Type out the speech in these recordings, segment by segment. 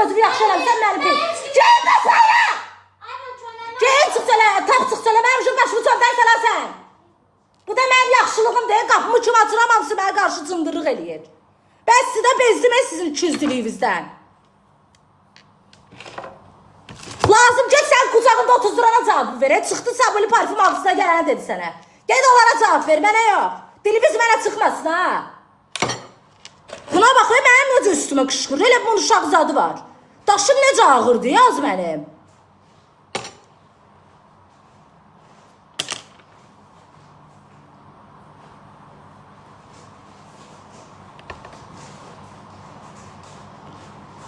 özümü yaxşı eləmişəm, məni bil. Geyin də sənə! Ay bak çölə. Geyin çıx çölə, tap çıx çölə, mənim üçün başımı çöndər sənə sən. Bu da mənim yaxşılığım deyil, qapımı kim açıram, hamısı mənə qarşı cındırlıq eləyir. Bəs sizə bezdim sizin ikiyüzlülüyünüzdən. Lazım get sən qucağında otuzdurana cavab ver. Çıxdı sabuli parfüm ağzına gələni dedi sənə. Get onlara cavab ver, mənə yox. Dilimiz mənə çıxmasın ha. Buna bax, mənim necə üstümə qışqırır. Elə bunun uşaq zadı var. Daşım necə ağırdı yaz mənim.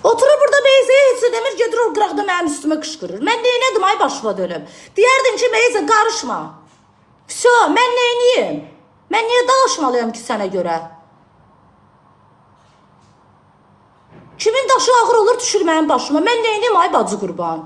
Oturur burada Meyzəyə heç nə demir, gedir o qıraqda mənim üstümə qışqırır. Mən neynədim ay başıma dönüm? Deyərdim ki, Meyzə qarışma. Vso, mən neyniyim? Mən niyə dalaşmalıyam ki sənə görə? Kimin daşı ağır olur düşür mənim başıma. Mən neyniyim ay bacı qurban?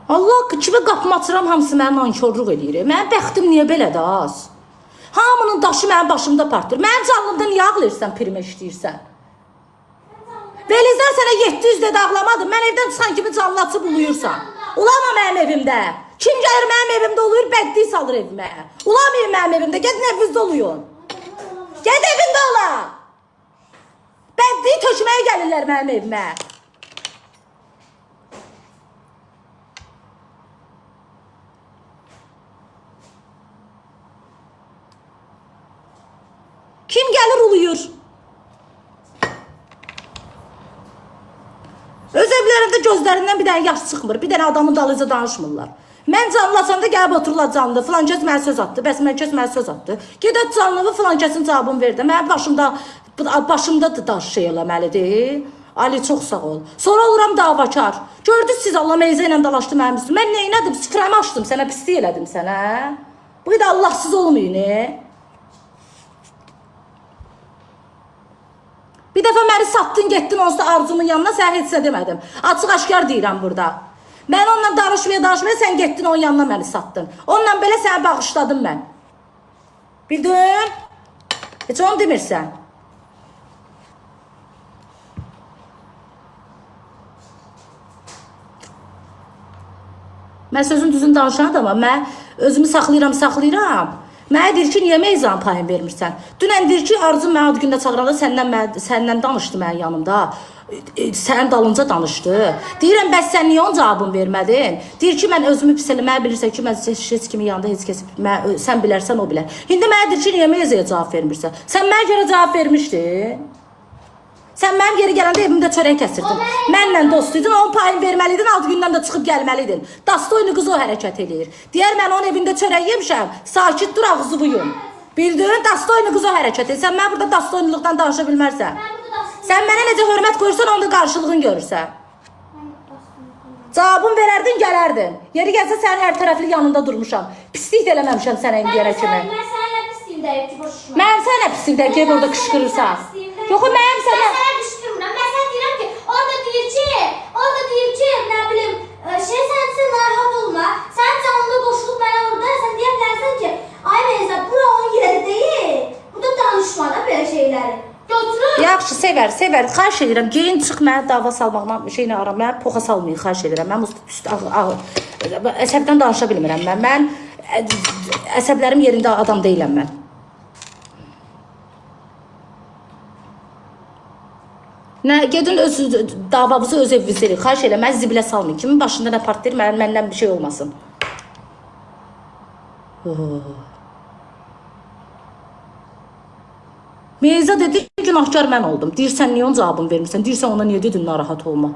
Allah haqqı kimə qapımı açıram hamısı mənə nankorluq eləyir. Mənim bəxtim niyə belədir az? Hamının daşı mənim başımda partlayır. Mənim canlımda niyə ağlayırsan, primə işləyirsən? Velizlər sənə 700 dedi ağlamadı. Mən evdən çıxan kimi canlı açıb uluyursan. Ulama mənim evimdə. Kim gəlir mənim evimdə oluyur, bəddi salır evimə. Ulamayın mənim evimdə. Gedin evinizdə oluyun. Ged evində ola. Bəddi tökməyə gəlirlər mənim evimə. Kim gəlir uluyur. Öz evlərində gözlərindən bir dənə yaş çıxmır. Bir dənə adamın dalınca danışmırlar. Mən canlı açanda gəlib otururlar canlı. Filan kəs mənə söz atdı. Bəs mən kəs mənə söz atdı. Gedət canlını filan kəsin cavabını verdi. Mənim başımda da daş şey eləməlidir. Ali çox sağ ol. Sonra oluram davakar. Gördünüz siz Allah Meyzə ilə dalaşdı mənim üstümə. Mən neynədim? Süfrəmi açdım sənə, pislik elədim sənə. Bu da Allahsız olmayın. E. Bir dəfə məni satdın, getdin onsuz da Arzumun yanına, sənə heç nə demədim. Açıq-aşkar deyirəm burada. Mən onunla danışmaya sən getdin onun yanına məni satdın. Onunla belə səni bağışladım mən. Bildin? Heç onu demirsən. Mən sözün düzünü danışan adamam. Mən özümü saxlayıram. Mənə deyir ki, niyə meyzanın payını vermirsən? Dünən deyir ki, Arzu mənə ad gündə çağıranda səndən danışdı mənim yanımda. Sənin dalınca danışdı. Deyirəm, bəs sən niyə onun cavabını vermədin? Deyir ki, mən özümü pis eləməyə bilirsən ki, mən heç kimin yanında heç kəs sən bilərsən, o bilər. İndi mənə deyir ki, niyə meyzaya cavab vermirsən? Sən mənə görə cavab vermişdin. Sən mənim yeri gələndə evimdə çörək kəsirdin. Mənlə dost idin, onun payını verməliydin, 6 gündən də çıxıb gəlməliydin. Dastoynu qız o hərəkət eləyir. Deyər mən onun evində çörək yemişəm, sakit dur ağzı buyun. Bildin, dastoynu qız o hərəkət eləyir. Sən mənə burada dastoynuluqdan danışa bilmərsən. Sən mənə necə hörmət qoyursan, onda qarşılığını görürsən. Cavabını verərdin, gələrdin. Yeri gəlsə sənin hər tərəfli yanında durmuşam. Pislik də eləməmişəm sənə indiyənə kimi. Mən sənə pisliyin deyib ki, boşuşma. Mənim sənə pislik deyib ki, orada qışqırırsan. Yox, mənim sənə... Mən sənə qışqırmıram. Mən sənə deyirəm ki, orada deyir ki, nə bilim, şey sən narahat olma. Sən canlı qoşulub mənə orada, sən deyə bilərsən ki, ay Meyza, bura onun yeri deyil. Burada danışma da belə şeyləri. Götürür. Yaxşı, sevər. Xahiş edirəm, geyin çıx mənə dava salmaqla şeylə aram. Mənə poxa salmayın, xahiş edirəm. Mən əsəbdən danışa bilmirəm mən. Mən əsəblərim yerində adam deyiləm mən. Nə, gedin öz davamızı öz evinizdə eləyin. Xahiş edirəm, məni zibilə salmayın. Kimin başında nə partlayır, məndən bir şey olmasın. Oh. Meyza dedi, günahkar mən oldum. Deyirsən, niyə onun cavabını vermirsən? Deyirsən, ona niyə dedin narahat olma?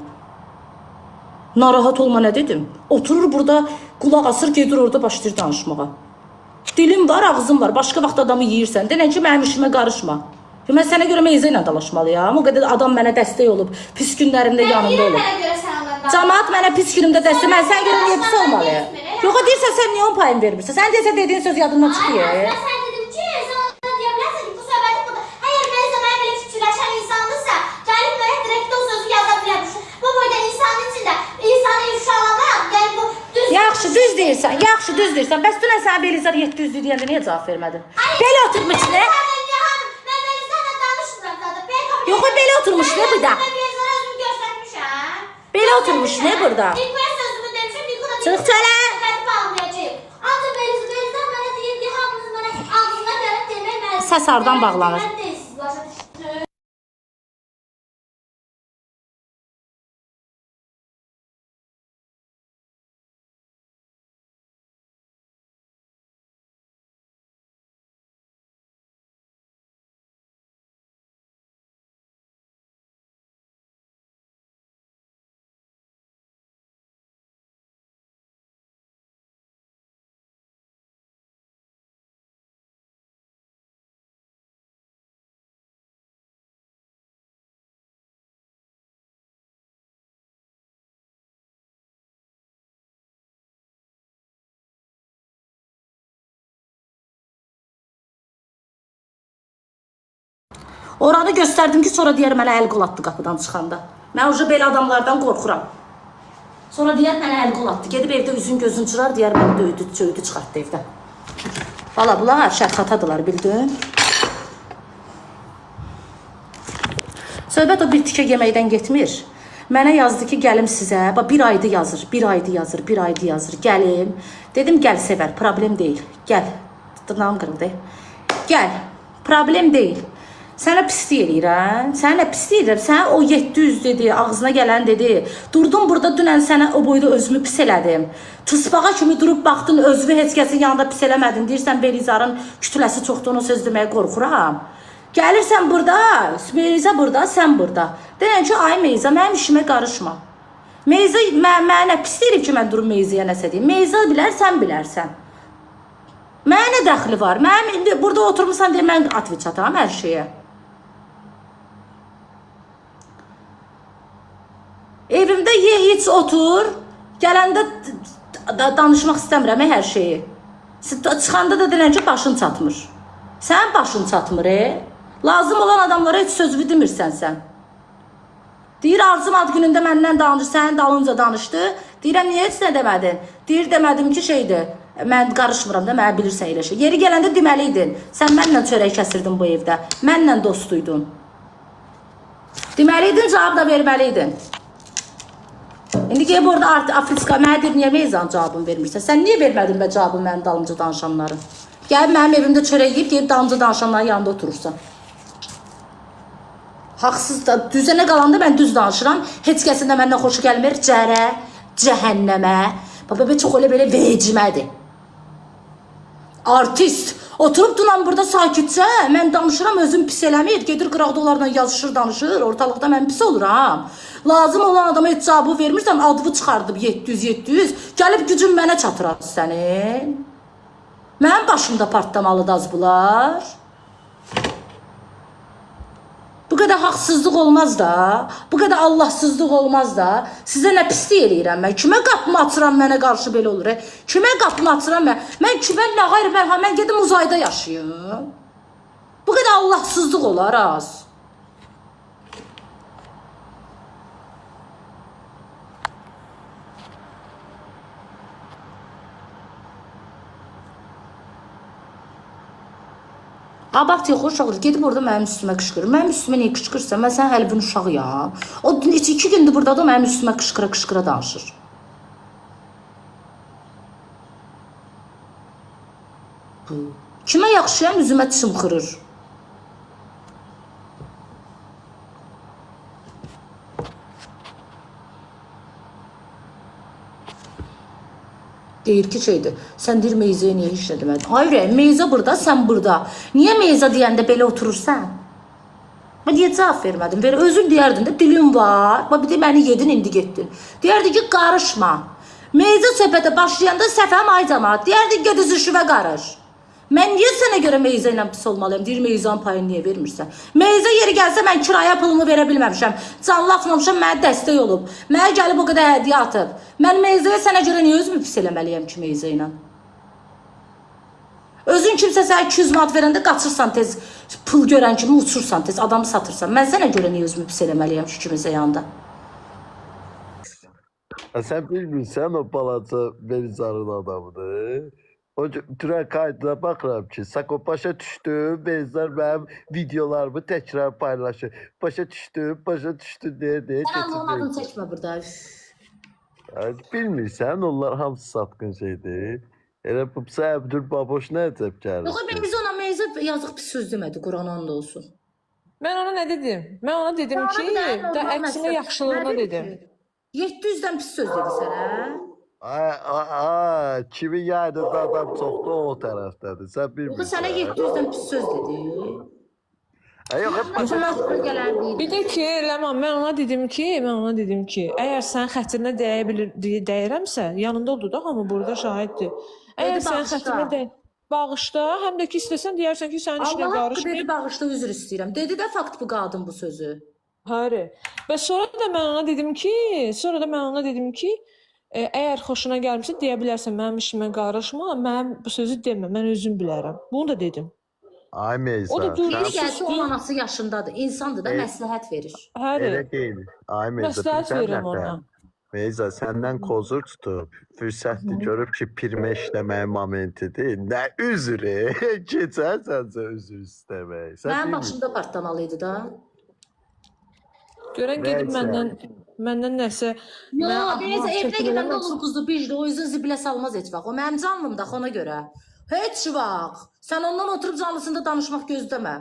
Narahat olma nə dedim? Oturur burada, qulaq asır, gedir orada başlayır danışmağa. Dilim var, ağzım var. Başqa vaxt adamı yeyirsən. Denən ki, mənim işimə qarışma. Mən sənə görə Meyza ilə dalaşmalıyam. O qədər adam mənə dəstək olub, pis günlərimdə yanımda olub. Camaat mənə pis günümdə dəstək, mən sənə görə niyə pis olmalıyam? Yox, deyirsən, sən niyə onun payını vermirsən? Sən deyirsən, dediyin söz yadından çıxıyor. Mən sənə dedim ki, sən ona deyə bilərsən ki, bu söhbəti burada. Əgər Meyza mənə belə fikirləşən insandırsa, gəlib mənə direkt o sözü yaza bilər. Bu boyda insanın içində deyirsən. Yaxşı, düz deyirsən. Bəs dünən sənə Belizar 700 deyəndə niyə cavab vermədin? Belə oturmuş nə? Mən Belizarla danışmıram zaten. Yox, belə oturmuş nə burada? Mən Belizara özümü göstərmişəm. Belə oturmuş nə burada? Nikoya sözümü demişim. Niko da Çıx çölə. Söhbəti bağlayacaq. Ancaq Belizar mənə deyir ki, hamınız mənə ağzına gəlib demək mənə. Səs hardan bağlanır? Mən deyilsiz, başa düşdün. Oranı göstərdim ki, sonra deyər mənə əl qol atdı qapıdan çıxanda. Mən uca belə adamlardan qorxuram. Sonra deyər mənə əl qol atdı. Gedib evdə üzün gözün cırar, deyər məni döydü, söydü, çıxartdı evdən. Valla bunlar şərxatadılar, bildin? Söhbət o bir tikə yeməkdən getmir. Mənə yazdı ki, gəlim sizə. Bax bir aydır yazır, bir aydır yazır, bir aydır yazır. Gəlim. Dedim gəl sevər, problem deyil. Gəl. Dırnağım qırıldı. Gəl. Problem deyil. Sənə pislik eləyirəm. Sənə pislik eləyirəm. Sənə o 700 dedi, ağzına gələn dedi. Durdum burada dünən sənə o boyda özümü pis elədim. Tısbağa kimi durub baxdın, özünü heç kəsin yanında pis eləmədin. Deyirsən Belizarın kütləsi çoxdur, onu söz deməyə qorxuram. Gəlirsən burada, Meyza burada, sən burada. Deyən ki, ay Meyza, mənim işimə qarışma. Meyza mənə pis deyir ki, mən durum Meyzaya nəsə deyim. Meyza bilər, sən bilərsən. Mənə nə dəxli var? Mənim indi burada oturmusan deyə mən atvi çatam hər şeyə. Evimdə ye, iç, otur. Gələndə danışmaq istəmirəm hər şeyi. Çıxanda da deyən ki, başın çatmır. Sənin başın çatmır, e? Lazım olan adamlara heç sözünü demirsən sən. Deyir, Arzum ad günündə məndən danışır, sənin dalınca danışdı. Deyirəm, niyə heç nə demədin? Deyir, demədim ki, şeydir, mən qarışmıram da, mənə bilirsən elə şey. Yeri gələndə deməliydin. Sən mənlə çörək kəsirdin bu evdə. Mənlə dostuydun. Deməliydin, cavab da verməliydin. İndi gəlib orada Afrika mənə deyir, niyə Meyzan cavabını vermirsən? Sən niyə vermədin bə cavabını mənim dalımca danışanların? Gəlib mənim evimdə çörək yeyib, gəlib dalımca danışanların yanında oturursan. Haqsız da, düzənə qalanda mən düz danışıram. Heç kəsin də məndən xoşu gəlmir. Cərə, cəhənnəmə. Baba, çox elə belə vecimədir. Artist. Oturub dunan burada sakitcə, mən danışıram, özüm pis eləmir. Gedir qıraqda onlarla yazışır, danışır. Ortalıqda mən pis oluram. Lazım olan adama heç cavabı vermirsən, adını çıxardıb 700-700. Gəlib gücün mənə çatır sənin. Mənim başımda partlamalıdır az bunlar. Bu qədər haqsızlıq olmaz da, bu qədər Allahsızlıq olmaz da. Sizə nə pislik eləyirəm mən? Kimə qapımı açıram mənə qarşı belə olur? Kimə qapımı açıram mən? Mən kimə nə qayır mən, mən gedim uzayda yaşayım. Bu qədər Allahsızlıq olar az. Abart yox, uşaqlar gedib orada mənim üstümə qışqırır. Mənim üstümə niyə qışqırırsan? Mən sənin Əlvin uşağıyam. O neçə 2 gündür buradadır, o mənim üstümə qışqıra-qışqıra danışır. Bu. Kimə yaxşıyam, üzümə çımxırır. Deyir ki, şeydir, sən deyir Meyzəyə niyə heç nə demədin? Ay ürəyim, Meyzə burada, sən burada. Niyə Meyzə deyəndə belə oturursan? Mən niyə cavab vermədim? Ver, özün deyərdin də, dilim var. Bax, bir də məni yedin, indi getdin. Deyərdi ki, qarışma. Meyzə söhbətə başlayanda səfəm ay camaat. Deyərdi, get özü şüvə qarış. Mən niyə sənə görə Meyzə ilə pis olmalıyam? Deyir, Meyzənin payını niyə vermirsən? Meyzə yeri gəlsə, mən kirayə pulumu verə bilməmişəm. Canlı atmamışam, mənə dəstək olub. Mənə gəlib o qədər hədiyyə atıb. Mən Meyzəyə sənə görə niyə özümü pis eləməliyəm ki, Meyzə ilə? Özün kimsə sənə 200 manat verəndə qaçırsan tez, pul görən kimi uçursan tez, adamı satırsan. Mən sənə görə niyə özümü pis eləməliyəm ki, kiminsə yanında? Sən bilmirsən o balaca Belizarın adamıdır. O dünən kaydına baxıram ki, Sako başa düşdü, Belizar mənim videolarımı təkrar paylaşır. Başa düşdü, başa düşdü deyə deyə Sən Allahın adını keçirir. çəkmə burada. Ay, bilmirsən, onlar hamısı satqın şeydir. Elə bu Əbdül Baboş nə əcəb gəlir. Yox, Meyza ona Meyza yazıq pis söz demədi, Quran and olsun. Mən ona nə dedim? Mən ona dedim Ona ki, bir dənə da normal əksinə məsələ. yaxşılığına Nə dedi dedim. ki? 700-dən pis söz dedi sənə. Ay, ay, ay, kimin yayında adam çoxdur o tərəfdədir. Sən Yox, bilmirsən. sənə 700-dən pis söz dedi. Ay, yox, hep başa Yox, mən gələn deyil. Bir də ki, Ləman, mən ona dedim ki, əgər sənin xətrinə dəyə bilir, dəyirəmsə, yanında oldu da hamı burada şahiddir. Əgər Dedi, sənin bağışla. xətrinə də bağışla, həm də ki istəsən deyərsən ki, sənin işinə Allah haqqı qarışmayım. dedi, bağışla, üzr istəyirəm. Dedi də fakt bu qadın bu sözü. Hayır. Və sonra da mən ona dedim ki, əgər xoşuna gəlmirsə deyə bilərsən, mənim işimə qarışma, mənim bu sözü demə, mən özüm bilərəm. Bunu da dedim. Ay Meyza. O da durdu, Yeri sən- gəlsə susdu. onun anası yaşındadır. İnsandır da məsləhət verir. Hayır. Elə deyil. Ay Meyza, Məsləhət bilirsən verirəm nə? ona. Meyza, səndən kozur tutub, fürsətdir görüb ki, pirmə işləməyin momentidir. Nə üzrü? Keçərsənsə üzr istəmək. Sən Mənim bilmirsən. başımda partlamalı idi da. Görən gedib Nəysə. məndən nəsə Yox, mənə ahmaq Meyza evinə şəkil gedəndə eləməz. olur quzu bijdi. O yüzden zibilə salmaz heç vaxt. O mənim canlımdır axı ona görə. Heç vaxt. Sən ondan oturub canlısında danışmaq gözləmə.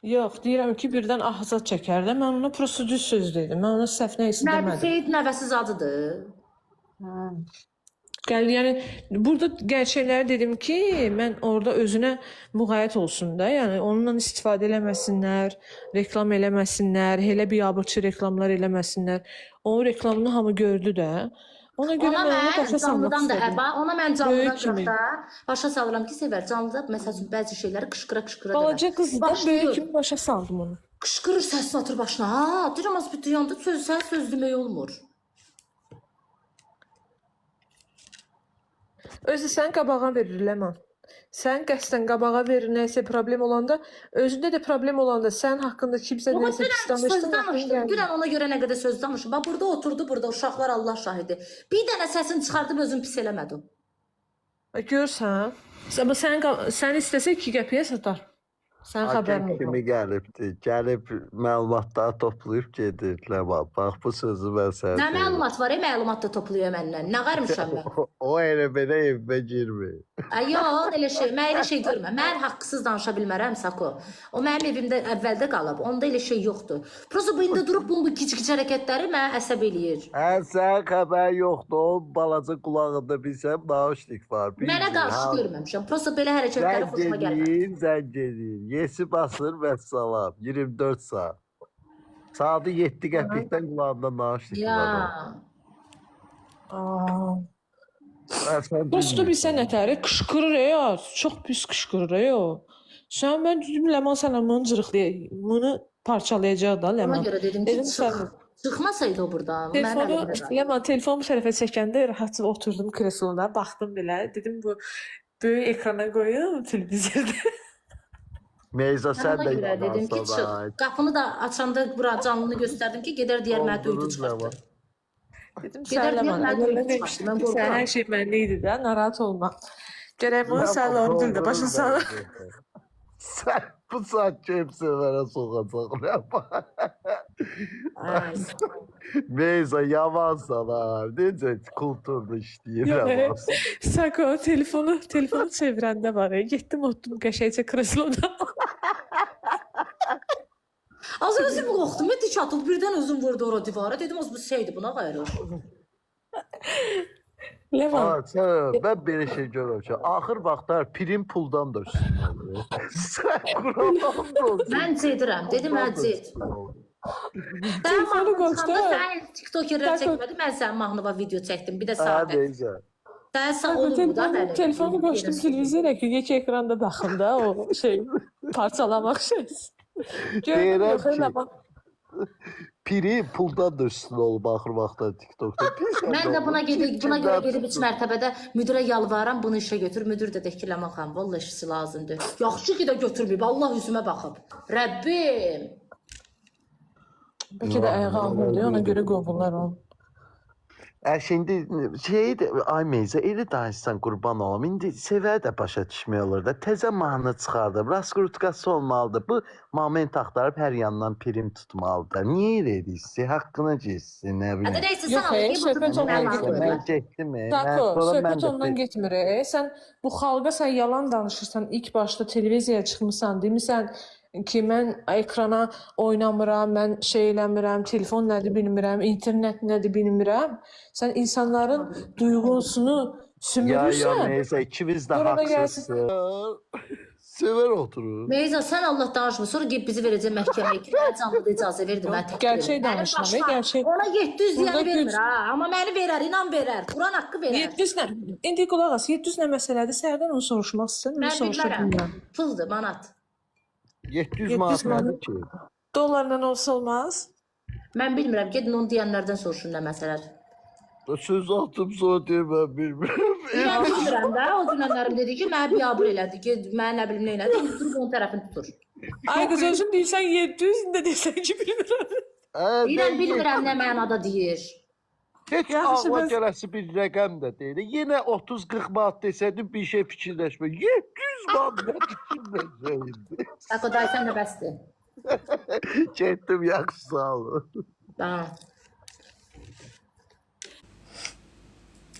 Yox, deyirəm ki, birdən ahzat çəkər də. Mən ona prosta düz söz dedim. Mən ona səhv nə isə Nəbi demədim. Seyid nəvəsi zadıdır. Gəl, yəni burada gerçəkləri dedim ki, mən orada özünə müğayət olsun da, yəni onunla istifadə eləməsinlər, reklam eləməsinlər, elə biabırçı reklamlar eləməsinlər. Onun reklamını hamı gördü də. Ona görə Ona mən onu mən başa salmaq canlıdan da istədim. hə, ona mən canlıdan Böyük kimi. qıraqda başa salıram ki, sevər canlıda məsəl üçün bəzi şeyləri qışqıra-qışqıra Balaca demər. qızdı da, Başlayır. böyük kimi başa saldım onu. Qışqırır səsini atır başına. Ha, deyirəm az bir duyanda söz sən söz demək olmur. Özü sən qabağa verir Ləman. Sən qəsdən qabağa verir nəsə problem olanda, özündə də problem olanda sən haqqında kimsə Yox, nəsə pis dünən söz danışdı, ağlına danışdım. gəlmir. Dünən ona görə nə qədər söz danışdım. Bax burada oturdu, burada uşaqlar Allah şahidi. Bir dənə səsini çıxardıb özüm pis eləmədim. Ay, Görsən, amma sən istəsə 2 qəpiyə satar. Sənin xəbərin Hakem olmaz. kimi gəlibdi. Gəlib məlumatları toplayıb gedir. Ləman, bax bu sözü mən sənə Nə deyirəm. məlumat var? Məlumat da toplayır məndən. Nə qarmışam mən? O elə belə evimə girmir. Ay yox, elə şey, mən elə şey görmə. Mən haqsız danışa bilmərəm Sako. O mənim evimdə əvvəldə qalıb. Onda elə şey yoxdur. Prosta bu indi durub bunun bu kiçik hərəkətləri mənə əsəb eləyir. Hə, sənin xəbərin yoxdur. O balaca qulağında bilsəm nauşnik var. Mənə Bilmir, qarşı ha. görməmişəm. Prosta belə hərəkətləri Zəng xoşuma gəlmir. eləyir, zəng eləyir. Yesi basır vəssalam. 24 saat. Saatı 7 qəpikdən qulağında nauşnik Ya. var. Aa. Hə, sən Prosta bilmirsən. bilsən nətəri qışqırır ya, çox pis qışqırır ya o. Sən mən dedim Ləman sənə bunu cırıqlaya, bunu parçalayacaq da Ona Ləman. görə dedim ki, Dedim çıx. sən Çıxmasaydı o burdan. Mənim telefonu əlimdə qaldı. Ləman telefonu bu tərəfə çəkəndə rahatca oturdum kresloda, baxdım belə. Dedim bu böyük ekrana qoyum televizorda. Meyza Mən sən ona də görə dedim ki, çıx. yalansan. Qapını da açanda bura canlını göstərdim ki, gedər deyər mənə döydü Doldurur çıxartdı. Ləman. Dedim Gedər sən deyər Ləman, mənə mən döydü çıxartdı. demişdim Mən ki, sən qorxuram. hər şey məndə idi də, narahat olma. Gərək bunu sən onu da başa sal. Sən bu saat kim sevərə soxacaq Ləman. Ay. Meyza yamansan ha. Necə kulturlu işləyir Yox, Ləman. Sako telefonu çevirəndə var ya, getdim oturdum qəşəngcə kresloda. Az özüm qorxdum. Mən dik atılıb birdən özüm vurdu ora divara. Dedim az bu şeydir buna qayrı. Ləman, Ha, sən, mən belə şey görməmişəm. Axır vaxtlar prim puldan da üstün olur. Sən Qurandan da olsun. Mən cedirəm. Dedim hə ced. Sən Telefonu mahnı qoşdu. çıxanda sən TikTokerlər Sako- çəkmədi. Mən sənin mahnıva video çəkdim. Bir də Hə, sadə. Meyza. Sən sağ olur bu da telefonu, mənim. telefonu qoşdum televizora ki, yekə ekranda baxım da o şey parçalamaq şeysi. Gördüm Deyirəm yox, ki, Ləman. Piri puldan da üstün olub axır vaxtlar TikTokda. Bilirsən Mən nə də buna olur? gedib, buna görə Kimdən gedib üç tutsun? mərtəbədə müdirə yalvarıram, bunu işə götür. Müdir də deyir ki, Ləman xanım, vallahi işçi lazımdır. Yaxşı ki də götürməyib. Allah üzümə baxıb. Rəbbim. Bəlkə də ayağı ağırdı, ona görə qovurlar onu. Şimdi şeydi, ay Meyza, elə danışsan qurban olum. İndi sevər də başa düşmək olur da. Təzə mahnı çıxardı. Raskrutkası olmalıdır. Bu moment axtarıb hər yandan prim tutmalıdır. Niyə elə edirsin? Haqqına getsin, nə Hadi bilim. neyse sen Yox, al. söhbət ondan Mən getmir. mən getdim. Mən Sako, sonra mən söhbət də ondan getmir. Sən bu xalqa sən yalan danışırsan. İlk başda televiziyaya çıxmısan, demisən ki, mən ekrana oynamıram, mən şey eləmirəm, telefon nədir bilmirəm, internet nədir bilmirəm. Sən insanların duyğusunu Ya ya sümürürsən. Meyza, ikiniz də Sonra da gəlsin. haqsızsınız. Sevər oturur. Meyza sən Allah danışma. Sonra gedib bizi verəcək məhkəməyə ki, mən canlıda icazə verdim, mən təhqir Gerçək edirəm. Mənim danışma, başıma- gerçək. Ona 700 Burada deyəni vermir güc- ha, amma məni verər, inan verər. Quran haqqı verər. 700 nə? İndi qulaq as, 700 nə məsələdir? Səhərdən onu soruşmaq istəyirəm, onu Mən soruşa bilmərəm. bilmirəm. Puldur, manat. 700 700 manat manat. nədir ki? Dollarla olsa olmaz. Mən bilmirəm. Gedin onu deyənlərdən soruşun nə məsələdir. Söz atım sonra deyir mən bilmirəm. Mən bilmirəm də. O dünənlərim dedi ki, mənə biabır elədi. Get, mənə nə bilim nə elədi. İndi durub onun tərəfini tutur. Ay qız özün deyirsən 700, indi deyirsən ki bilmirəm. Deyirəm, bilmirəm nə mənada deyir. Heç Yaxşı, ağla bəs- gələsi bir rəqəm də deyil. Yenə 30-40 manat desəydin bir şey fikirləşmə. 700 manat nə fikirləşəydi? Sako dayı sən də bəsdir. Getdim, yaxşı sağ olun. Ha.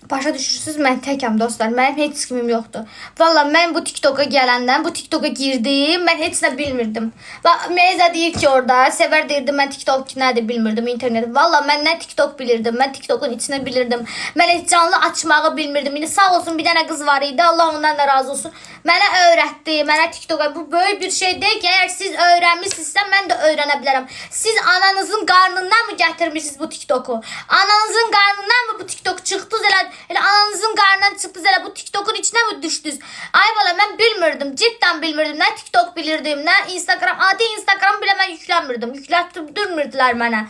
Başa düşürsüz, mən təkəm dostlar. Mənim heç kimim yoxdur. Valla mən bu TikToka gələndən, bu TikToka girdim, mən heç nə bilmirdim. Və Meyza deyir ki orada, Sevər deyirdi mən TikTok nədir bilmirdim, internet. Valla mən nə TikTok bilirdim, mən TikTokun içini bilirdim. Mən heç canlı açmağı bilmirdim. İndi sağ olsun bir dənə qız var idi, Allah ondan da razı olsun. Mənə öyrətdi, mənə TikToka. Bu böyük bir şey deyil ki, əgər siz öyrənmisinizsə mən də öyrənə bilərəm. Siz ananızın qarnından mı gətirmisiniz bu TikToku? Ananızın qarnından mı bu TikTok çıxdı? Elə ananızın qarnından çıxdınız, elə bu TikTokun içinə mi düşdünüz? Ay bala mən bilmirdim, cidden bilmirdim. Nə TikTok bilirdim, nə Instagram. Adi Instagram belə mən yüklənmirdim. Yüklətdirmirdilər mənə.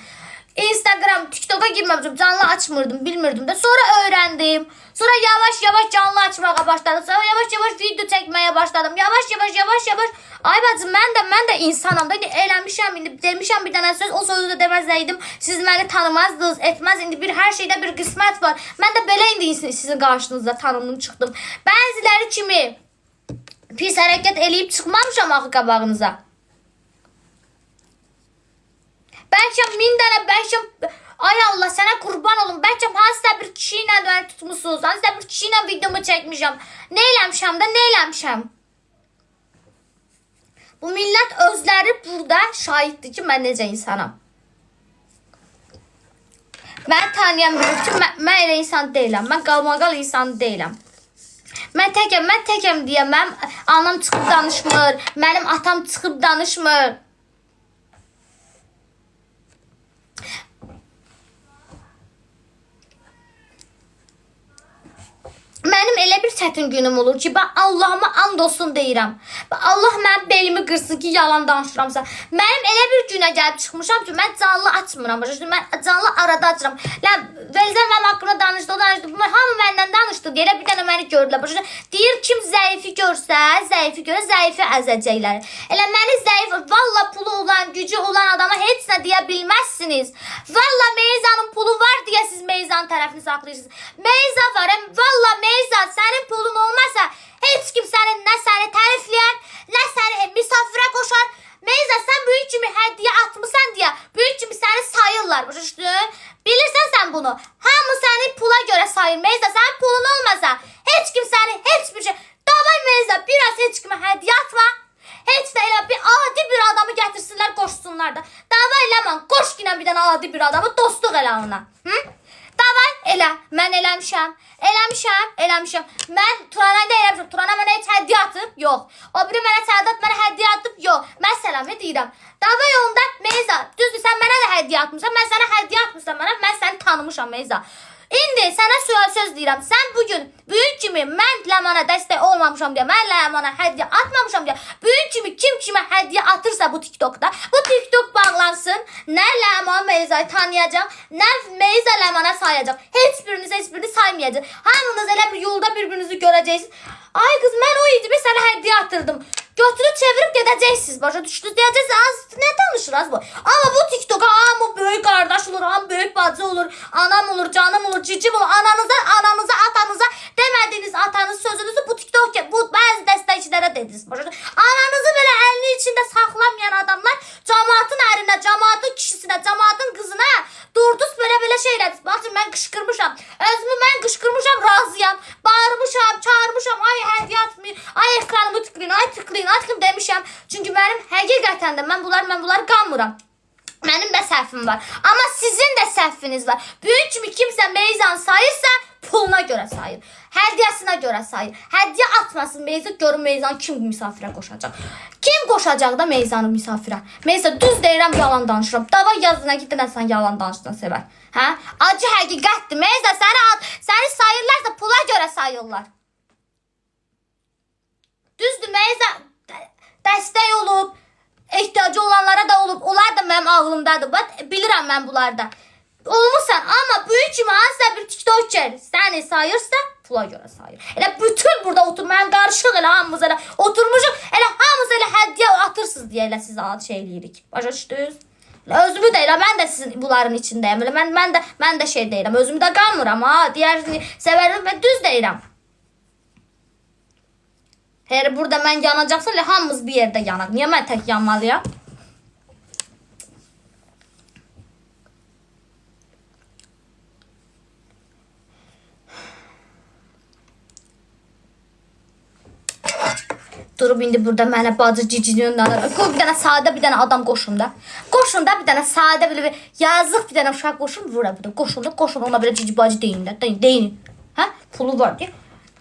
Instagram, TikToka girməmişim, canlı açmırdım, bilmirdim də. Sonra öyrəndim. Sonra yavaş yavaş canlı açmağa başladım. Sonra yavaş yavaş video çəkməyə başladım. Yavaş yavaş yavaş yavaş. Ay bacım mən də insanam da. İndi eləmişəm, indi demişəm bir dənə söz, o sözü də deməzəydim. Siz məni tanımazdınız, etməz. İndi bir hər şeydə bir qismət var. Mən də belə indi sizin qarşınızda tanındım, çıxdım. Bəziləri kimi pis hərəkət eləyib çıxmamışam axı qabağınıza. Bəlkə 1000 dənə, bəlkə ay Allah sənə qurban olum. Bəlkə hansısa bir kişi ilə məni tutmusunuz. Hansısa bir kişi ilə videomu çəkmişəm. Nə eləmişəm də, nə eləmişəm? Bu millət özləri burada şahiddir ki, mən necə insanam. Məni tanıyan bilir ki, mən elə insan deyiləm. Mən qalmaqal insan deyiləm. Mən təkəm, mən təkəm deyə mənim anam çıxıb danışmır, mənim atam çıxıb danışmır. Mənim elə bir çətin günüm olur ki, bax Allahıma and olsun deyirəm. Bax Allah mənim belimi qırsın ki, yalan danışıramsa. Mənim elə bir günə gəlib çıxmışam ki, mən canlı açmıram. Başa düşdün? Mən canlı arada açıram. Lan Velizər mənim haqqımda danışdı, o danışdı. Bunlar hamı məndən danışdı. Elə bir dənə məni gördülər. Başa düşdün? Deyir kim zəifi görsə, zəifi görə zəifi əzəcəklər. Elə məni zəif, valla pulu olan, gücü olan adama heç nə deyə bilməzsiniz. Valla Meyzanın pulu var deyə siz Meyzanın tərəfini saxlayırsınız. Meyza var, valla Meyza sənin pulun olmasa heç kim sənin nə səni tərifləyər, nə səni misafirə qoşar. Meyza sən böyük kimi hədiyyə atmısan deyə böyük kimi səni sayırlar. Başa düşdün? Bilirsən sən bunu. Hamı səni pula görə sayır. Meyza sənin pulun olmasa heç kim səni heç bir şey. Davay Meyza biraz heç kimə hədiyyə atma. Heç də elə bir adi bir adamı gətirsinlər, qoşsunlar da. Dava eləmə, qoş ginə bir dənə adi bir adamı, dostluq elə ona. Hı? Davay elə, mən eləmişəm, eləmişəm, eləmişəm. Mən Turana nə eləmişəm? Turana mənə heç hədiyyə atıb? Yox. O biri mənə Sədat mənə hədiyyə atıb? Yox. Məsələn, deyirəm. Davay onda Meyza, düzdür sən mənə də hədiyyə atmısan, mən sənə hədiyyə atmışam mənə, mən səni tanımışam Meyza. İndi sənə sual söz deyirəm. Sən bu gün bu gün kimi mən Ləmana dəstək olmamışam deyə, mən Ləmana hədiyyə atmamışam deyə, bu gün kimi kim kimə hədiyyə atırsa bu TikTokda, bu TikTok bağlansın. Nə Ləman Meyzayı tanıyacaq, nə Meyza Ləmana sayacaq. Heç biriniz heç birini saymayacaq. Hamınız elə bir yolda bir-birinizi görəcəksiniz. Ay qız, mən o idi, bir sənə hədiyyə atırdım. Götürüb çevirib gedəcəksiniz. Başa düşdünüz? Deyəcəksiniz, az nə danışır az bu. Amma bu TikToka hamı böyük qardaş olur, hamı böyük bacı olur, anam olur, canım olur, cicim olur. Ananıza, ananıza, atanıza demədiyiniz atanız sözünüzü bu TikTok bu bəzi dəstəkçilərə dediniz. Başa düşdünüz? Ananızı belə əlinin içində saxlamayan adamlar camaatın ərinə, camaatın kişisinə, camaatın qızına durdunuz belə-belə şey elədiniz. Baxın mən qışqırmışam. Özümü mən qışqırmışam, razıyam. Bağırmışam, çağırmışam. Ay hədiyyə atmayın. Ay ekranımı tıklayın, ay tıklayın, ay tıklayın demişəm. Çünki mənim həqiqətən də mən bunları qanmıram. Mənim də səhvim var. Amma sizin də səhviniz var. Böyük kimi kimsə meyzan sayırsa puluna görə sayır. Hədiyyəsinə görə sayır. Hədiyyə atmasın meyza, görün meyzan kim misafirə qoşacaq. Kim qoşacaq da meyzanı misafirə? Meyza düz deyirəm, yalan danışıram. Dava yazına ki, sən yalan danışdan sevər. Hə? Acı həqiqətdir. Meyza səni sayırlarsa pula görə sayırlar. Düzdür, Meyza dəstək olub, ehtiyacı olanlara da olub. Onlar da mənim ağlımdadır. Bax, bilirəm mən bunlarda. Olmusan, amma böyük kimi hansısa bir TikToker səni sayırsa, pula görə sayır. Elə bütün burada otur, mən qarışıq elə hamımız elə oturmuşuq, elə hamımız elə hədiyyə atırsınız deyə elə siz şey eləyirik. Başa düşdünüz? Elə özümü də elə mən də sizin bunların içindəyəm. Elə mən də şey deyirəm. Özümü də qanmıram ha. Digərini sevərəm və düz deyirəm. Her burada mən yanacaqsa elə hamımız bir yerdə yanaq. Niyə mən tək yanmalıyam? Durub indi burada mənə bacı cicinin qoy bir dənə sadə bir dənə adam qoşun da. Qoşun da bir dənə sadə belə bir yazıq bir dənə uşaq qoşun vura bir də. Qoşun da qoşun ona belə cici bacı deyin də. Deyin. Deyin. Hə? Pulu var deyə.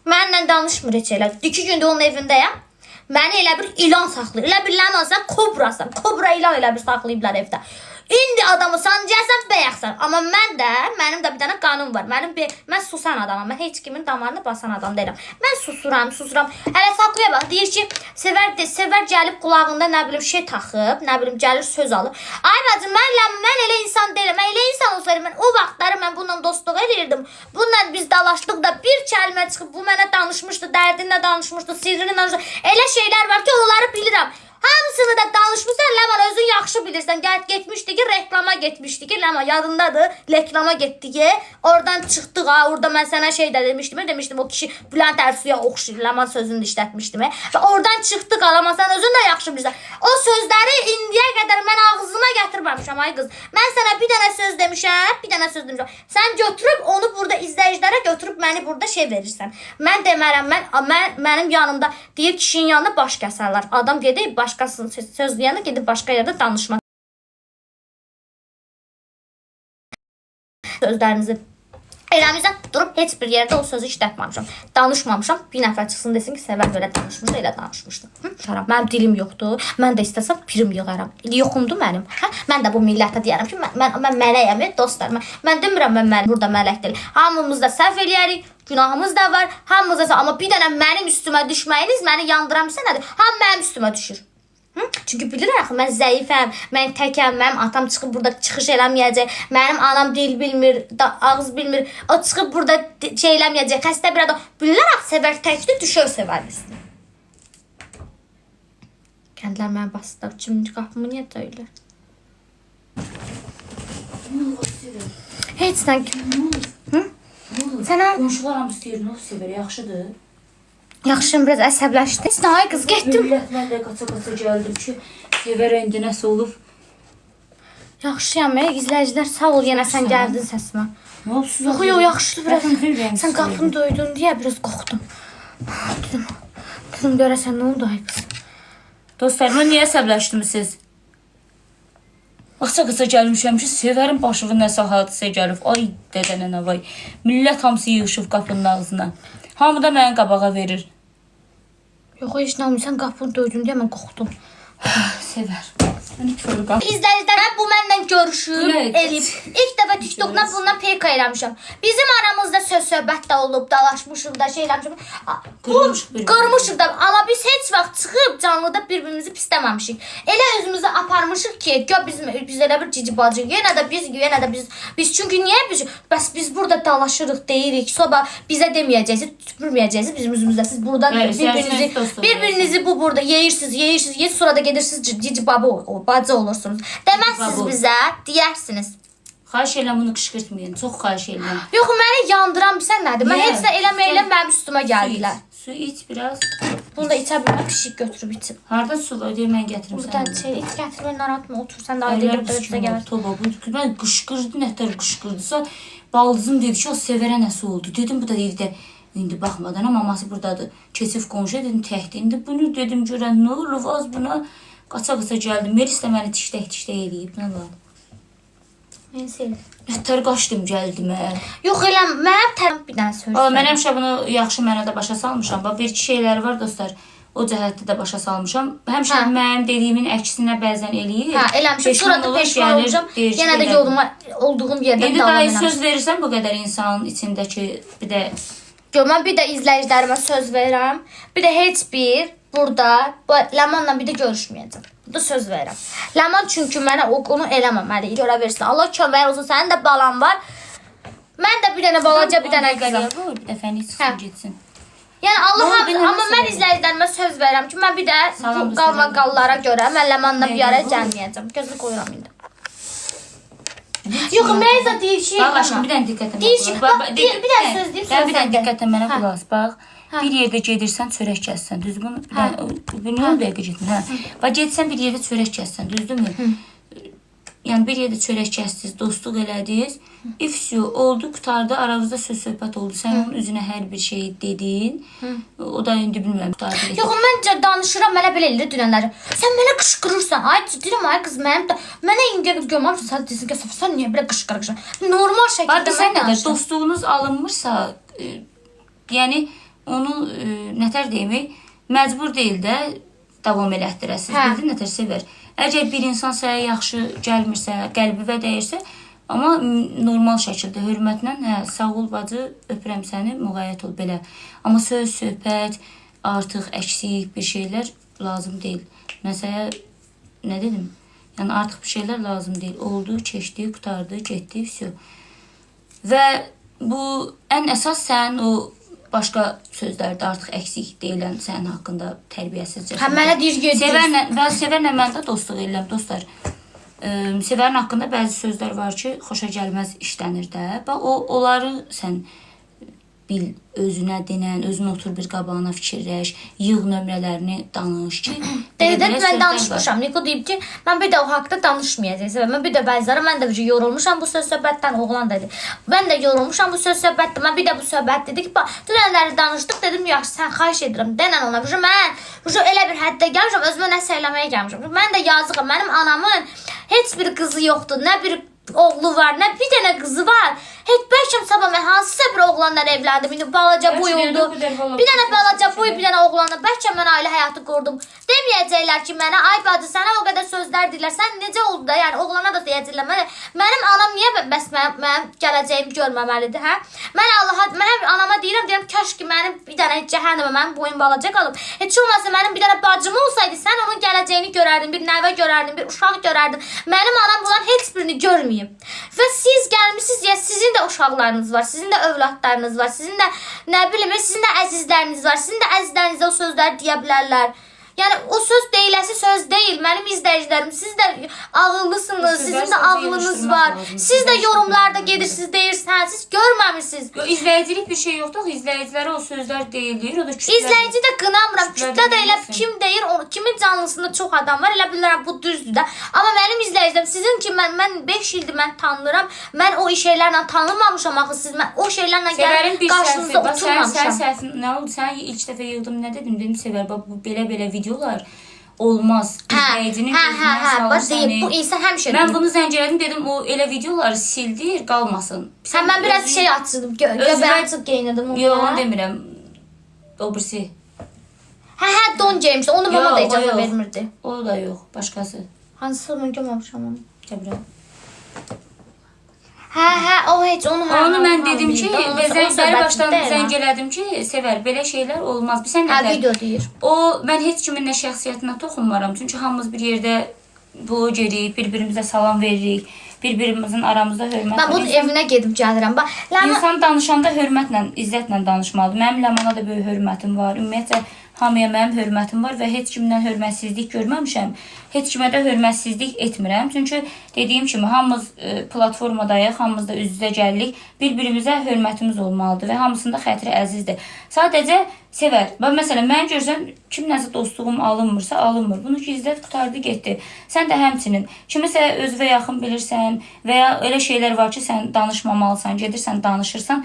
Mənlə danışmır heç elə. 2 gündür onun evindəyəm. Məni elə bir ilan saxlayır. Elə bir ləmansan, kobrasan. Kobra ilan elə bir saxlayıblar evdə. İndi adamı sancıyarsan, bəyəxsən. Amma mən də, mənim də bir dənə qanun var. Mən susan adamam. Mən heç kimin damarını basan adam deyiləm. Mən susuram, susuram. Hələ Sakuya bax, deyir ki, Sevər gəlib qulağında nə bilim şey taxıb, nə bilim gəlir söz alır. Ay bacım, mən elə insan deyiləm. Mən elə insan olsaydım, mən o vaxtları mən bununla dostluq eləyirdim. Bununla biz dalaşdıq da bir kəlmə çıxıb bu mənə danışmışdı, dərdinlə danışmışdı, sirrini danışmışdı. Elə şeylər var ki, onları bilirəm. Hamısını da danışmısan, Ləman özün yaxşı bilirsən. Gəl getmişdi ki, reklama getmişdi ki, Ləman yadındadır. Reklama getdi ki, oradan çıxdıq ha, orada mən sənə şey də demişdim, demişdim o kişi Bülent Ersoy'a oxşayır, Ləman sözünü də işlətmişdim. Və oradan çıxdıq, amma sən özün də yaxşı bilirsən. O sözləri indiyə qədər mən ağzıma gətirməmişəm ay qız. Mən sənə bir dənə söz demişəm, bir dənə söz demişəm. Sən götürüb onu burada izləyicilərə götürüb məni burada şey verirsən. Mən demərəm, mənim yanımda deyir kişinin yanında baş kəsərlər. Adam gedib başqasının söz deyəndə gedib başqa yerdə danışmaq. Sözlərinizi eləmizə durub heç bir yerdə o sözü işlətməmişəm. Danışmamışam. Bir nəfər çıxsın desin ki, Sevər belə danışmışdı, elə danışmışdı. Hı? Mənim dilim yoxdur. Mən də istəsəm pirim yığaram. Yoxumdur mənim. Hə? Mən də bu millətə deyərəm ki, mən mələyəm, dostlar. Mən demirəm mən burada mələk deyil. Hamımız da səhv eləyərik. Günahımız da var. Hamımız da, amma bir dənə mənim üstümə düşməyiniz məni yandıran bir nədir? Hamı mənim üstümə düşür. Hı? Çünki bilirlər axı mən zəifəm, mən təkəm, mənim atam çıxıb burada çıxış eləməyəcək, mənim anam dil bilmir, ağız bilmir, o çıxıb burada şey eləməyəcək, xəstə bir adam. Bilirlər axı Sevər təkdir, düşür Sevər üstünə. Kəndlər məni basdılar, şimdi qapımı niyə döyürlər? Heç nə. Hı? Sənə Qonşular hamısı deyir, nə Sevər, yaxşıdır. Yaxşıyam, biraz əsəbləşdim. Heç nə, ay qız, getdim. Millət mən də qaça-qaça gəldim ki, Sevər indi nəsə olub. Yaxşıyam, izləyicilər, sağ ol, yenə sən gəldin səsimə. Nə olub siz? Yox, yox, yaxşıdır biraz. Sən qapını döydün deyə biraz qorxdum. Dedim görəsən nə oldu ay qız? Dostlar, mən niyə əsəbləşdim siz? Qaça-qaça gəlmişəm ki, Sevərin başına nəsə hadisə gəlib. Ay dədə nənə vay. Millət hamısı yığışıb qapının ağzına. Hamı da məni qabağa verir. Yox, heç nə olmuyor. Sən qapını döydün deyə mən qorxdum. Sevər. Məni kör qap. İzləyicilər bu mənlə görüşüb, Gülə- eləyib. İlk dəfə TikTokdan bundan PK eləmişəm. Bizim aramızda söz söhbət də olub, dalaşmışıq da, şey eləmişik. Bu Qırmışıq bir-birimizi. qırmışıq da, amma biz heç vaxt çıxıb canlıda bir-birimizi pisləməmişik. Elə özümüzü aparmışıq ki, gör biz elə bir cici bacı. Yenə də biz, yenə də biz biz çünki niyə biz bəs biz burada dalaşırıq, deyirik. Sonra bizə deməyəcəksiniz, tüpürməyəcəksiniz bizim üzümüzdə. Siz buradan Bəli, bir-birinizi sərsən dost bir-birinizi bu burada yeyirsiniz, yeyirsiniz, yeyirsiniz, sonra da gedirsiniz cici baba bacı olursunuz. Deməzsiniz Baba. bizə, deyərsiniz. Xahiş edirəm bunu qışqırtmayın. Çox xahiş edirəm. Yox, məni yandıran sən nədir? Mən Niyə? heç nə eləməyəm, mənim üstümə gəldilər. Su iç. Su iç biraz. Bunu da içə bilməm, pişik götürüb içib. Harda su var deyə mən gətirim Buradan sənə. şey, iç gətirmə, narahatma, otur, sən də ayda Əllər götürüb bizə gələr. Toba, bu mən qışqırdı, nətər qışqırdısa, baldızım dedi ki, o sevərə nəsə oldu. Dedim bu da evdə indi baxmadan amma maması burdadır. Keçib qonşuya dedim təkdir. İndi bunu dedim görən nə olub az buna qaça-qaça gəldim. Melis də məni tiştək-tiştək eləyib. Nə var? Mən sevdim. Nətər qaçdım gəldim. Ə. Yox, elə mənim tərəfim bir dənə söz. Valla mən həmişə bunu yaxşı mənada başa salmışam. Bax bir iki şeyləri var dostlar. O cəhətdə də başa salmışam. Həmişə Hə. mənim dediyimin əksinə bəzən eləyir. Hə, eləmişəm. Peşman Sonra da olur, peşman gəlir, olacağam. deyir ki, Yenə də belə. yoluma olduğum yerdən İndi davam dayı eləmişəm. söz verirsən bu qədər insanın içindəki bir də Gör, mən bir də izləyicilərimə söz verirəm. Bir də heç bir burada bu Ləmanla bir də görüşməyəcəm. Burada söz verirəm. Ləman çünki mənə onu eləməməli. Görə versin. Allah kömək olsun. Sənin də balan var. Mən də bir dənə balaca, bir dənə qızım. Vur, bir dəfəni çıxsın Hə. getsin. Yəni Allah Nə oldu, hamısı, nə amma mən məsələ? izləyicilərimə söz verirəm ki, mən bir də Salam, bu salam. qalmaqallara görə mən Ləmanla bir araya Nə oldu? gəlməyəcəm. Gözü qoyuram indi. Yox, Meyza deyir ki, Bax aşkım bir dənə diqqətlə Deyir ki, bax, bax, bir dənə söz deyim, Bir dənə söz diqqətlə mənə Hə. qulaq as. Bax, Hə. bir yerdə gedirsən çörək kəssən, düzdür bunu? Bir dənə bu nə oldu dəqiqə getmir, hə. Bax getsən bir yerdə çörək kəssən, düzdürmü? Yəni bir yerdə çörək kəsdiniz, dostluq elədiniz. If oldu, qurtardı, aranızda söz söhbət oldu. Sən onun üzünə hər bir şeyi dedin. O da indi bilmirəm, qurtardı. getdi. Yox, mən danışıram, mənə belə eləyir dünənləri. Sən mənə qışqırırsan. Ay deyirəm, ay qız mənim də mənə indiyə qədər görməmişəm. Sən desin ki, sən niyə belə qışqırırsan? Normal şəkildə Bax sən mən nə də danışıram. dostluğunuz alınmışsa, yəni onu nətər demək, məcbur deyil də davam elətdirəsiz. Hə. Bildin nətər sevər. Əgər bir insan sənə yaxşı gəlmirsə, qəlbivə dəyirsə, amma normal şəkildə hörmətlə, hə, sağ ol bacı, öpürəm səni, müğayət ol belə. Amma söz, söhbət, artıq əksik bir şeylər lazım deyil. Məsələ nə dedim? Yəni artıq bir şeylər lazım deyil. Oldu, keçdi, qurtardı, getdi, vəsə. Və bu ən əsas sənin o başqa sözlərdə artıq əksik deyilən sənin haqqında tərbiyəsizcə. Hə, mənə deyir ki, Sevərlə və Sevərlə mən də dostluq eləyirəm dostlar. Sevərin haqqında bəzi sözlər var ki, xoşa gəlməz işlənir də. Bax o onları sən bil özünə denən, özün otur bir qabağına fikirləş, yığ nömrələrini danış ki, Dedi belə-belə mən sözlər var. danışmışam. Niko deyib ki, mən bir də o haqda danışmayacağam. Mən bir də bəziləri mən də yorulmuşam bu söz söhbətdən oğlan dedi. Mən də yorulmuşam bu söz söhbətdən. Mən bir də bu söhbət dedi ki, bax dünənləri danışdıq dedim, yaxşı sən xahiş edirəm. Denən ona. Mən elə bir həddə gəlmişəm, özümə nəsə eləməyə gəlmişəm. Mən də yazığam. Mənim anamın heç bir qızı yoxdur, nə bir oğlu var, nə bir dənə qızı var. Heç bəlkə sabah mən hansısa bir oğlanla evləndim. İndi balaca boy Bəlkə də oldu. o qədər bala- Bir dənə balaca boy, bir dənə oğlanla bəlkə mən ailə həyatı qurdum. Deməyəcəklər ki, mənə ay bacı sənə o qədər sözlər deyirlər. Sən necə oldu da? Yəni oğlana da deyəcəklər. Mənə, mənim anam niyə bəs mənim gələcəyimi görməməlidir, hə? Mən Allaha, mən həm anama deyirəm, deyirəm kaş ki mənim bir dənə cəhənnəmə mənim boyum balaca qalıb. Heç olmasa mənim bir dənə bacım olsaydı, sən onun gələcəyini görərdin, bir nəvə görərdin, bir uşaq görərdin. Mənim anam bunların heç birini görməyib. Və siz gəlmisiniz ya sizin də uşaqlarınız var, sizin də övladlarınız var, sizin də nə bilim, sizin də əzizləriniz var. Sizin də əzizlərinizə o sözləri deyə bilərlər. Yəni o söz deyiləsi söz deyil. Mənim izləyicilərim, siz də ağıllısınız, Sözlər sizin də sözü ağlınız yığışdırmaq var. lazım. Siz də Sözlər yorumlarda yığışdırmaq gedirsiniz, deyirsiniz, siz görməmisiniz. Yo, izləyicilik bir şey yoxdur. Axı izləyicilərə o sözlər deyilir, o da kütlə. İzləyici də qınamıram. Kütlə Kütlə də elə deyilsin. kim deyir, onu, kimin canlısında çox adam var, elə bilirəm bu düzdür də. Amma mənim izləyicilər sizin ki mən 5 ildir mən tanınıram. Mən o şeylərlə tanınmamışam axı siz mən o şeylərlə Sevərin gəlib bir səhvi. qarşınızda Bax sən oturmamışam. səhvin nə oldu? Sən ilk dəfə yığdım, nə dedim? Dedim Sevər, bax bu belə-belə videolar olmaz. Hə, İzləyicinin hə, hə, gözündən hə. salır Bax deyib səni. bu insan həmişə Mən deyib. bunu zəng elədim, dedim o elə videoları sildir, qalmasın. Hə, mən biraz özün- şey açırdım, özünə- göbək açıq geyinirdim. Yox, onu demirəm. O birisi. Hə, hə, don geymişdi. Onu mama da Yox, o icazə yox. vermirdi. O da yox, başqası. Hansı mən görməmişəm onu. Cəbrayıl. Hə, hə, o heç onu hə. Onu mən dedim ki, onu və söhbət başdan deyil, zəng ha. elədim ki, Sevər, belə şeylər olmaz. Sən Hə, nətər? video deyir. O mən heç kimin nə şəxsiyyətinə toxunmaram. Çünki hamımız bir yerdə blogerik, bir-birimizə salam veririk, bir-birimizin aramızda hörmət Mən var. bunun evinə gedib gəlirəm. Bax, Ləman İnsan danışanda hörmətlə, izzətlə danışmalıdır. Mənim Ləmana da böyük hörmətim var. Ümumiyyətcə hamıya mənim hörmətim var və heç kimdən hörmətsizlik görməmişəm. Heç kimə də hörmətsizlik etmirəm. Çünki dediyim kimi hamımız platformadayıq, hamımız da üz-üzə gəlirik. Bir-birimizə hörmətimiz olmalıdır və hamısının da xətri əzizdir. Sadəcə Sevər. Bax məsələn mən görsən kimləsə dostluğum alınmırsa, alınmır. Bunu gizlət, qurtardı, getdi. Sən də həmçinin kimisə özünə yaxın bilirsən və ya elə şeylər var ki, sən danışmamalısan, gedirsən, danışırsan,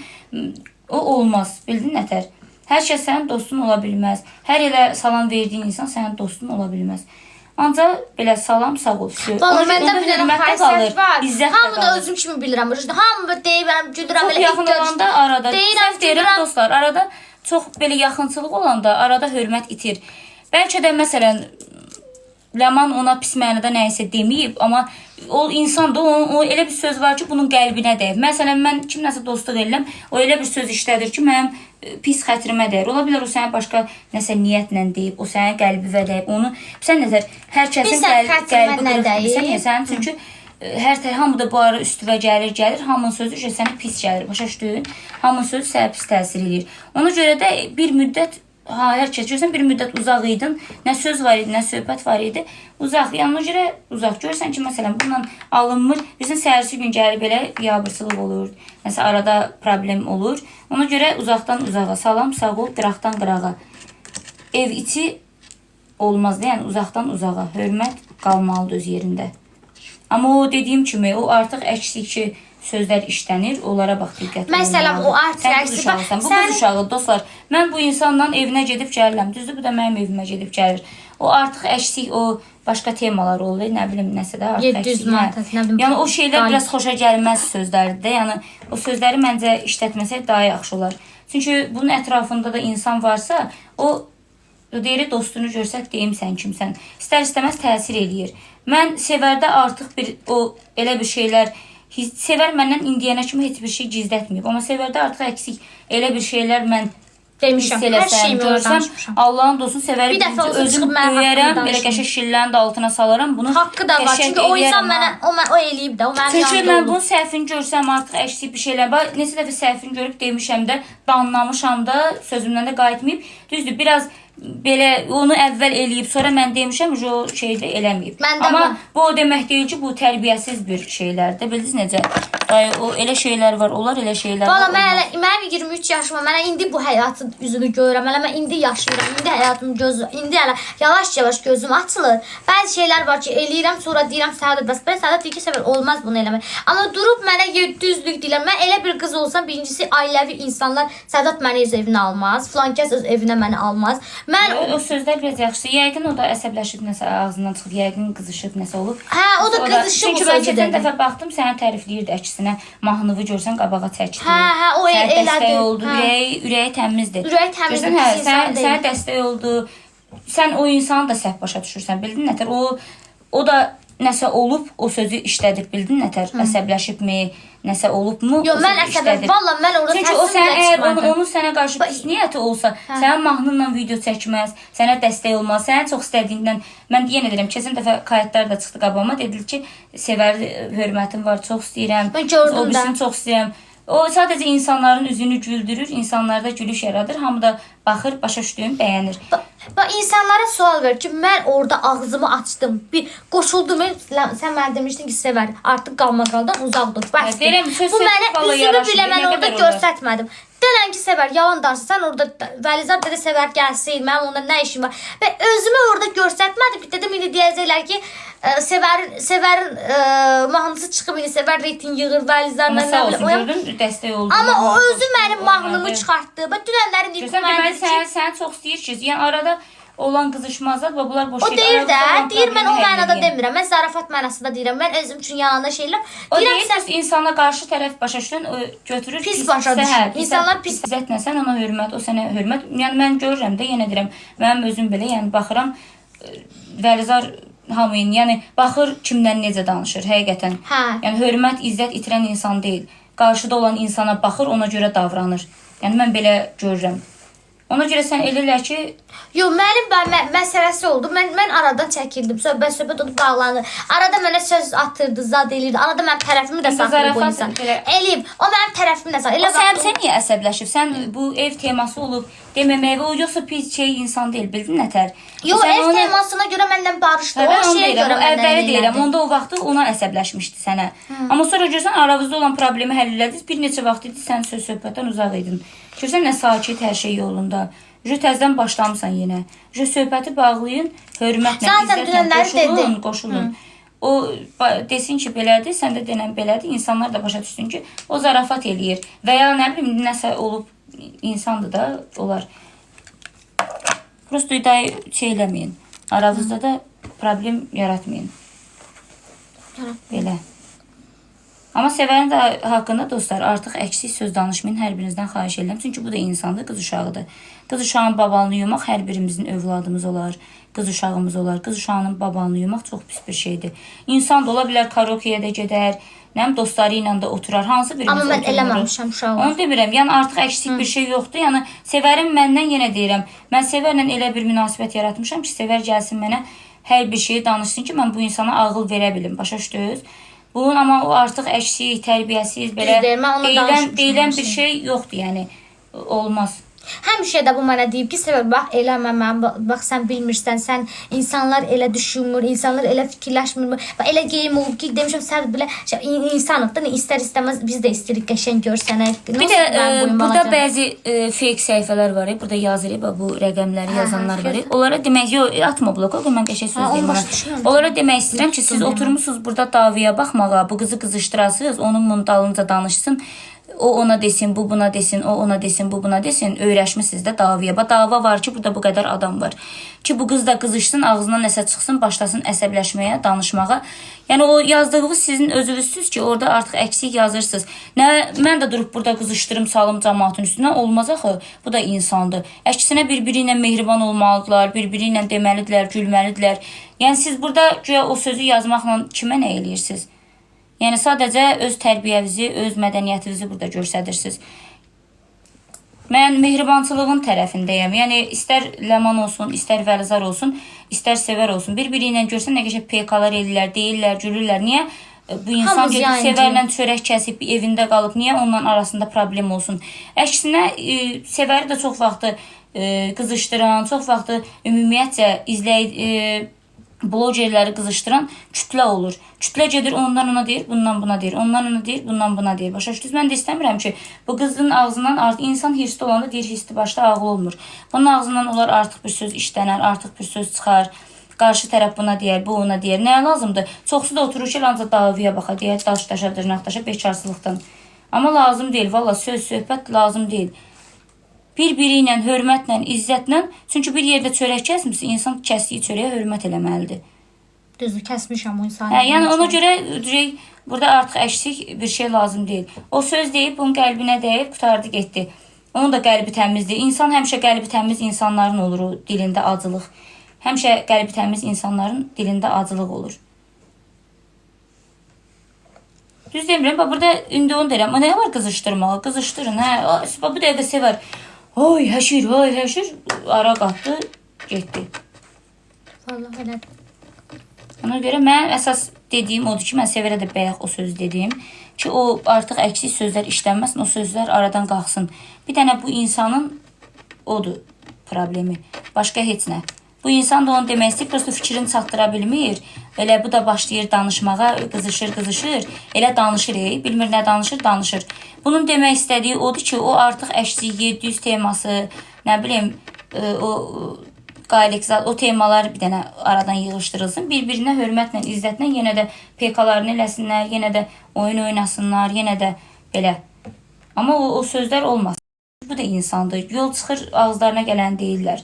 o olmaz. Bildin nətər? Hər kəs sənin dostun ola bilməz. Hər elə salam verdiyin insan sənin dostun ola bilməz. Ancaq belə salam, sağ ol. Valla Ona- məndə onda bir dənə hörmət də xasiyyət qalır, var. izzət də Hamı da qalır. özüm kimi bilirəm. Hamı deyirəm, gülürəm Çox elə yaxın ilk görüşdə. olanda arada, Deyirəm, səhv deyirəm gülürəm. dostlar, arada çox belə yaxınçılıq olanda arada hörmət itir. Bəlkə də məsələn Ləman ona pis mənada nə isə deməyib, amma o insan da o elə bir söz var ki, bunun qəlbinə dəyib. Məsələn, mən kimləsə dostluq eləyirəm, o elə bir söz işlədir ki, mənim pis xətrimə dəyir. Ola bilər o sənə başqa nəsə niyyətlə deyib, o sənin qəlbinə dəyib. Onu sən nətər hər kəsin Bilirsən xətrimə qəlbi nə qırıqdır. dəyib? Bilirsən niyə? Sənin çünki hər tərəf hamı da bu ara üstüvə gəlir, gəlir. Hamının sözü ki, sənə pis gəlir. Başa düşdün? Hamının sözü sənə pis təsir eləyir. Ona görə də bir müddət ha hər kəs görsən bir müddət uzaq idin. Nə söz var idi, nə söhbət var idi. Uzaq. Yəni ona görə uzaq. Görsən ki, məsələn, bununla alınmır. Bilirsən səhərsi gün gəlib belə biabırçılıq olur. Nəsə arada problem olur. Ona görə uzaqdan uzağa, salam, sağ ol, qıraqdan qırağa. Ev içi olmaz da, yəni uzaqdan uzağa hörmət qalmalıdır öz yerində. Amma o dediyim kimi, o artıq əksik ki, sözlər işlənir, onlara bax diqqətli Məsələn, olmalıdır. o artıq Sən qız əksik- uşağısan, bu sən- qız uşağı dostlar, mən bu insanla evinə gedib gəlirəm. Düzdür, bu da mənim evimə gedib gəlir. O artıq əksik, o başqa temalar olur, nə bilim, nəsə də artıq 700 əksik. manat, Hə. nə bilim, Yəni o şeylər qalib. biraz xoşa gəlməz sözlərdir də. Yəni o sözləri məncə işlətməsək daha yaxşı olar. Çünki bunun ətrafında da insan varsa, o deyir dostunu görsək deyim sən kimsən. İstər-istəməz təsir eləyir. Mən Sevərdə artıq bir o elə bir şeylər Sevər məndən indiyənə kimi heç bir şey gizlətməyib. Amma Sevərdə artıq əksik elə bir şeylər mən Demişəm, hiss hər eləsəm, şeyimi orada görsəm, danışmışam. Allahın dostu Sevəri Bir dəfə birinci olsun özüm çıxıb mənim haqqımda döyərəm, belə danışmayın. qəşəng şilləni də altına salaram. Bunu Haqqı da var. qəşəng Çünki o insan eləyərəm, mənə ha. o eləyib də, o mənim Çünki yanımda mən olub. bunun səhvini görsəm artıq əksik bir şeylər. Bax, neçə dəfə səhvini görüb demişəm də, danlamışam da, sözümdən də qayıtmayıb. Düzdür, biraz belə onu əvvəl eləyib, sonra mən demişəm, o şeydə eləməyib. Məndə Amma var. bu o demək deyil ki, bu tərbiyəsiz bir şeylərdir. Bildiniz necə? Ay, o elə şeylər var, olar elə şeylər Valla var. mən olmaz. hələ mənim 23 yaşım var. Mənə indi bu həyatın üzünü görürəm. Hələ mən indi yaşayıram. İndi həyatım gözü, indi hələ yavaş-yavaş gözüm açılır. Bəzi şeylər var ki, eləyirəm, sonra deyirəm Səadət bəs mən Səadət deyir ki, Səvər olmaz bunu eləmək. Amma durub mənə 700-lük deyirlər. Mən elə bir qız olsam, birincisi ailəvi insanlar Səadət məni öz evinə almaz. Filan kəs öz evinə məni almaz. Mən O sözlər biraz yaxşı. Yəqin o da əsəbləşib nəsə ağzından çıxıb, yəqin qızışıb nəsə olub. Hə, o da qızışıb o Çünki mən sözü keçən dedi. dəfə baxdım, səni tərifləyirdi əksinə. Mahnını görsən qabağa çəkdi. Hə, hə, o Sənə elədi. dəstək oldu. Hə. Ürəyi təmizdir. Ürəyi təmizdir, Görsən, hə, pis insan sən, deyil. sənə dəstək oldu. Sən o insanı da səhv başa düşürsən, bildin nətər? O da nəsə olub, o sözü işlədib, bildin nətər? Əsəbləşibmi, nəsə olubmu? Yox, o mən sözü əsəbəm. işlədib. Valla mən orada Çünki o səsim sənə belə əgər çıxmadı. onun sənə qarşı pis niyyəti olsa, sənin mahnınla video çəkməz, sənə dəstək olmaz, sənin çox istədiyindən mən yenə deyirəm, keçən dəfə kayıtlar da çıxdı qabağıma, dedilər ki, Sevər hörmətim var, çox istəyirəm. Mən gördüm O birisini də. çox istəyirəm. O sadəcə insanların üzünü güldürür, insanlarda gülüş yaradır. Hamı da baxır, başa düşdüyün bəyənir. Bax insanlara sual ver ki, mən orada ağzımı açdım. Bir qoşuldum. Sən mənə demişdin ki, Sevər, artıq qalmaqaldan uzaq dur. Bəsdir. Deyirəm, söz Bu söz mənə vallahi üzümü yaraşmır. belə mən Nə orada qədər olar? göstərmədim. Denən ki, Sevər, yalan danışır. Sən orada Vəlizar dedi Sevər gəlsin, mənim onda nə işim var? Və özümü orada göstərmədim ki, dedim indi deyəcəklər ki, Sevərin mahnısı çıxıb indi Sevər reyting yığır Vəlizarla Amma nə sağ bilim. olsun, gördün, dəstək oldu. Amma o özü mənim mahnımı Oynadı. çıxartdı. Bax dünənlərin ilk Görsən, deməli sən çox istəyir ki, yəni arada olan qızışmazlar və bunlar boş O şey. deyir də, Aramızda olan deyir mən o problemi həll mənada eləyin. demirəm. Mən zarafat mənasında deyirəm. Mən özüm üçün yanında şey eləyirəm. O Deyirəm deyir sən ki, insana qarşı tərəf başa düşün, o götürür Pis başa hə, düşür. pisə- İnsanlar pis- izzətlə sən ona hörmət, o sənə hörmət. Yəni mən görürəm də, yenə deyirəm, mənim özüm belə, yəni baxıram Vəlizar hamının, yəni baxır kimdən necə danışır həqiqətən. Hə. Yəni hörmət, izzət itirən insan deyil. Qarşıda olan insana baxır, ona görə davranır. Yəni mən belə görürəm. Ona görə sən eləyirlər ki, Yo, mənim məsələsi oldu. Mən aradan çəkildim. Söhbət olub bağlandı. Arada mənə söz atırdı, zad elirdi. Arada mənim tərəfimi də İndi saxlayır bu zarafat insan. belə- Eləyib. O mənim tərəfimi də saxlayır. o Elə sən, vaxt- sən niyə əsəbləşib? Sən bu ev teması olub deməməyə və o yoxsa pis şey insan deyil, bildin nətər? Yo, Sən ev onu- temasına görə məndən barışdı. Hə, O mən onu şeyə deyirəm, görə o məndən əvvəli deyirəm. elədi. Onda o vaxtı ona əsəbləşmişdi sənə. Amma sonra görsən aranızda olan problemi həll elədiniz. Bir neçə vaxt idi sən söz söhbətdən uzaq idin. Görsən nə sakit hər şey yolunda. Jö təzədən başlamısan yenə. Jö söhbəti bağlayın, hörmətlə, Zaten izzətlə dünənləri qoşulun, dedim. qoşulun. O desin ki, belədir, sən də denən belədir. İnsanlar da başa düşsün ki, o zarafat eləyir və ya nə bilim nəsə olub insandır da olar. Prosto day şey eləməyin. Aranızda da problem yaratmayın. Belə. Amma Sevərin də haqqında dostlar artıq əksik söz danışmayın. Hər birinizdən xahiş edirəm. Çünki bu da insandır, qız uşağıdır. Qız uşağının babalını yumaq hər birimizin övladımız olar, qız uşağımız olar. Qız uşağının babalını yumaq çox pis bir şeydir. İnsan da ola bilər karaokeyə də gedər, nə bilim dostları ilə də oturar. Hansı birimiz Amma mən oturmuruq? eləməmişəm uşaqlar. Onu demirəm. Yəni artıq əksik bir şey yoxdur. Yəni Sevərin məndən yenə deyirəm. Mən Sevərlə elə bir münasibət yaratmışam ki, Sevər gəlsin mənə hər bir şeyi danışsın ki, mən bu insana ağıl verə bilim. Başa düşdünüz? Bunun amma o artıq əksik, tərbiyəsiz belə Düz deyir, mən onunla deyilən, danışmışam deyilən hər bir şey yoxdur, yəni olmaz. Həmişə də bu mənə deyib ki, Sevər bax eləmə mən, bax sən bilmirsən, sən insanlar elə düşünmür, insanlar elə fikirləşmir. Bax elə geyim olub ki, demişəm sən belə şey, insanıq da istər istəməz biz də istəyirik qəşəng görsənək. Bir də burada bəzi fake səhifələr var, burada yazır, bax bu rəqəmləri yazanlar var. Onlara demək, yox, atma bloka, qoy mən qəşəng söz onu deyim başa ona. düşmürəm. Onlara demək istəyirəm ki, siz oturmusunuz burada davaya baxmağa, bu qızı qızışdırasınız, onun bunun dalınca danışsın. O ona desin, bu buna desin, o ona desin, bu buna desin. Öyrəşmisiniz də davaya. Bax dava var ki, burada bu qədər adam var. Ki bu qız da qızışsın, ağzından nəsə çıxsın, başlasın əsəbləşməyə, danışmağa. Yəni o yazdığınız sizin özünüzsüz ki, orada artıq əksik yazırsınız. Nə mən də durub burada qızışdırım, salım cəmaatın üstünə olmaz axı. Bu da insandır. Əksinə bir-biri ilə mehriban olmalıdırlar, bir-biri ilə deməlidirlər, gülməlidirlər. Yəni siz burada güya o sözü yazmaqla kimə nə eləyirsiniz? Yəni sadəcə öz tərbiyənizi, öz mədəniyyətinizi burada göstərirsiniz. Mən mehribançılığın tərəfindəyəm. Yəni istər Ləman olsun, istər Vəlizar olsun, istər Sevər olsun. Bir-biri ilə görsən nə qəşəng PK-lar eləyirlər, deyirlər, gülürlər. Niyə? Bu insan Hamımız gedib yayıncı. Sevərlə çörək kəsib evində qalıb, niyə onunla arasında problem olsun? Əksinə Sevəri də çox vaxtı qızışdıran, çox vaxtı ümumiyyətcə blogerləri qızışdıran kütlə olur. Kütlə gedir ondan ona deyir, bundan buna deyir, ondan ona deyir, bundan buna deyir. Başa düşdünüz? Mən də istəmirəm ki, bu qızın ağzından artıq insan hirsli olanda deyir, hirsli başda ağıl olmur. Bunun ağzından olar artıq bir söz işlənər, artıq bir söz çıxar. Qarşı tərəf buna deyər, bu ona deyər. Nəyə lazımdır? Çoxsu da oturur ki, ancaq davaya baxa, deyər, daş daşa, dırnaq daşa, bekarsılıqdan. Amma lazım deyil, valla söz, söhbət lazım deyil. Bir-biri ilə, hörmətlə, izzətlə, çünki bir yerdə çörək kəsmirsə, insan kəsdiyi çörəyə hörmət eləməlidir. Düzdür, kəsmişəm o insanı. Hə, yəni ona görə deyək, burada artıq əksik bir şey lazım deyil. O söz deyib, bunun qəlbinə dəyib, qurtardı, getdi. Onun da qəlbi təmizdir. İnsan həmişə qəlbi təmiz insanların olur o dilində acılıq. Həmişə qəlbi təmiz insanların dilində acılıq olur. Düz demirəm, bax burada indi onu deyirəm. Nə var qızışdırmağa? Qızışdırın, hə. Bax bu dəqiqə sevər. Oy, həşir, oy, həşir. Ara qatdı, getdi. Vallahi elədir. Ona görə mən əsas dediyim odur ki, mən Sevərə də bayaq o sözü dedim ki, o artıq əksik sözlər işlənməsin, o sözlər aradan qalxsın. Bir dənə bu insanın odur problemi. Başqa heç nə. Bu insan da onu demək istəyir, prosto fikrini çatdıra bilmir. Elə bu da başlayır danışmağa, qızışır, qızışır. Elə danışır, bilmir nə danışır, danışır. Bunun demək istədiyi odur ki, o artıq əksik 700 teması, nə bilim, o Qalixzad, o temalar bir dənə aradan yığışdırılsın. Bir-birinə hörmətlə, izzətlə yenə də PK-larını eləsinlər, yenə də oyun oynasınlar, yenə də belə. Amma o sözlər olmasın. Bu da insandır. Yol çıxır, ağızlarına gələn deyirlər.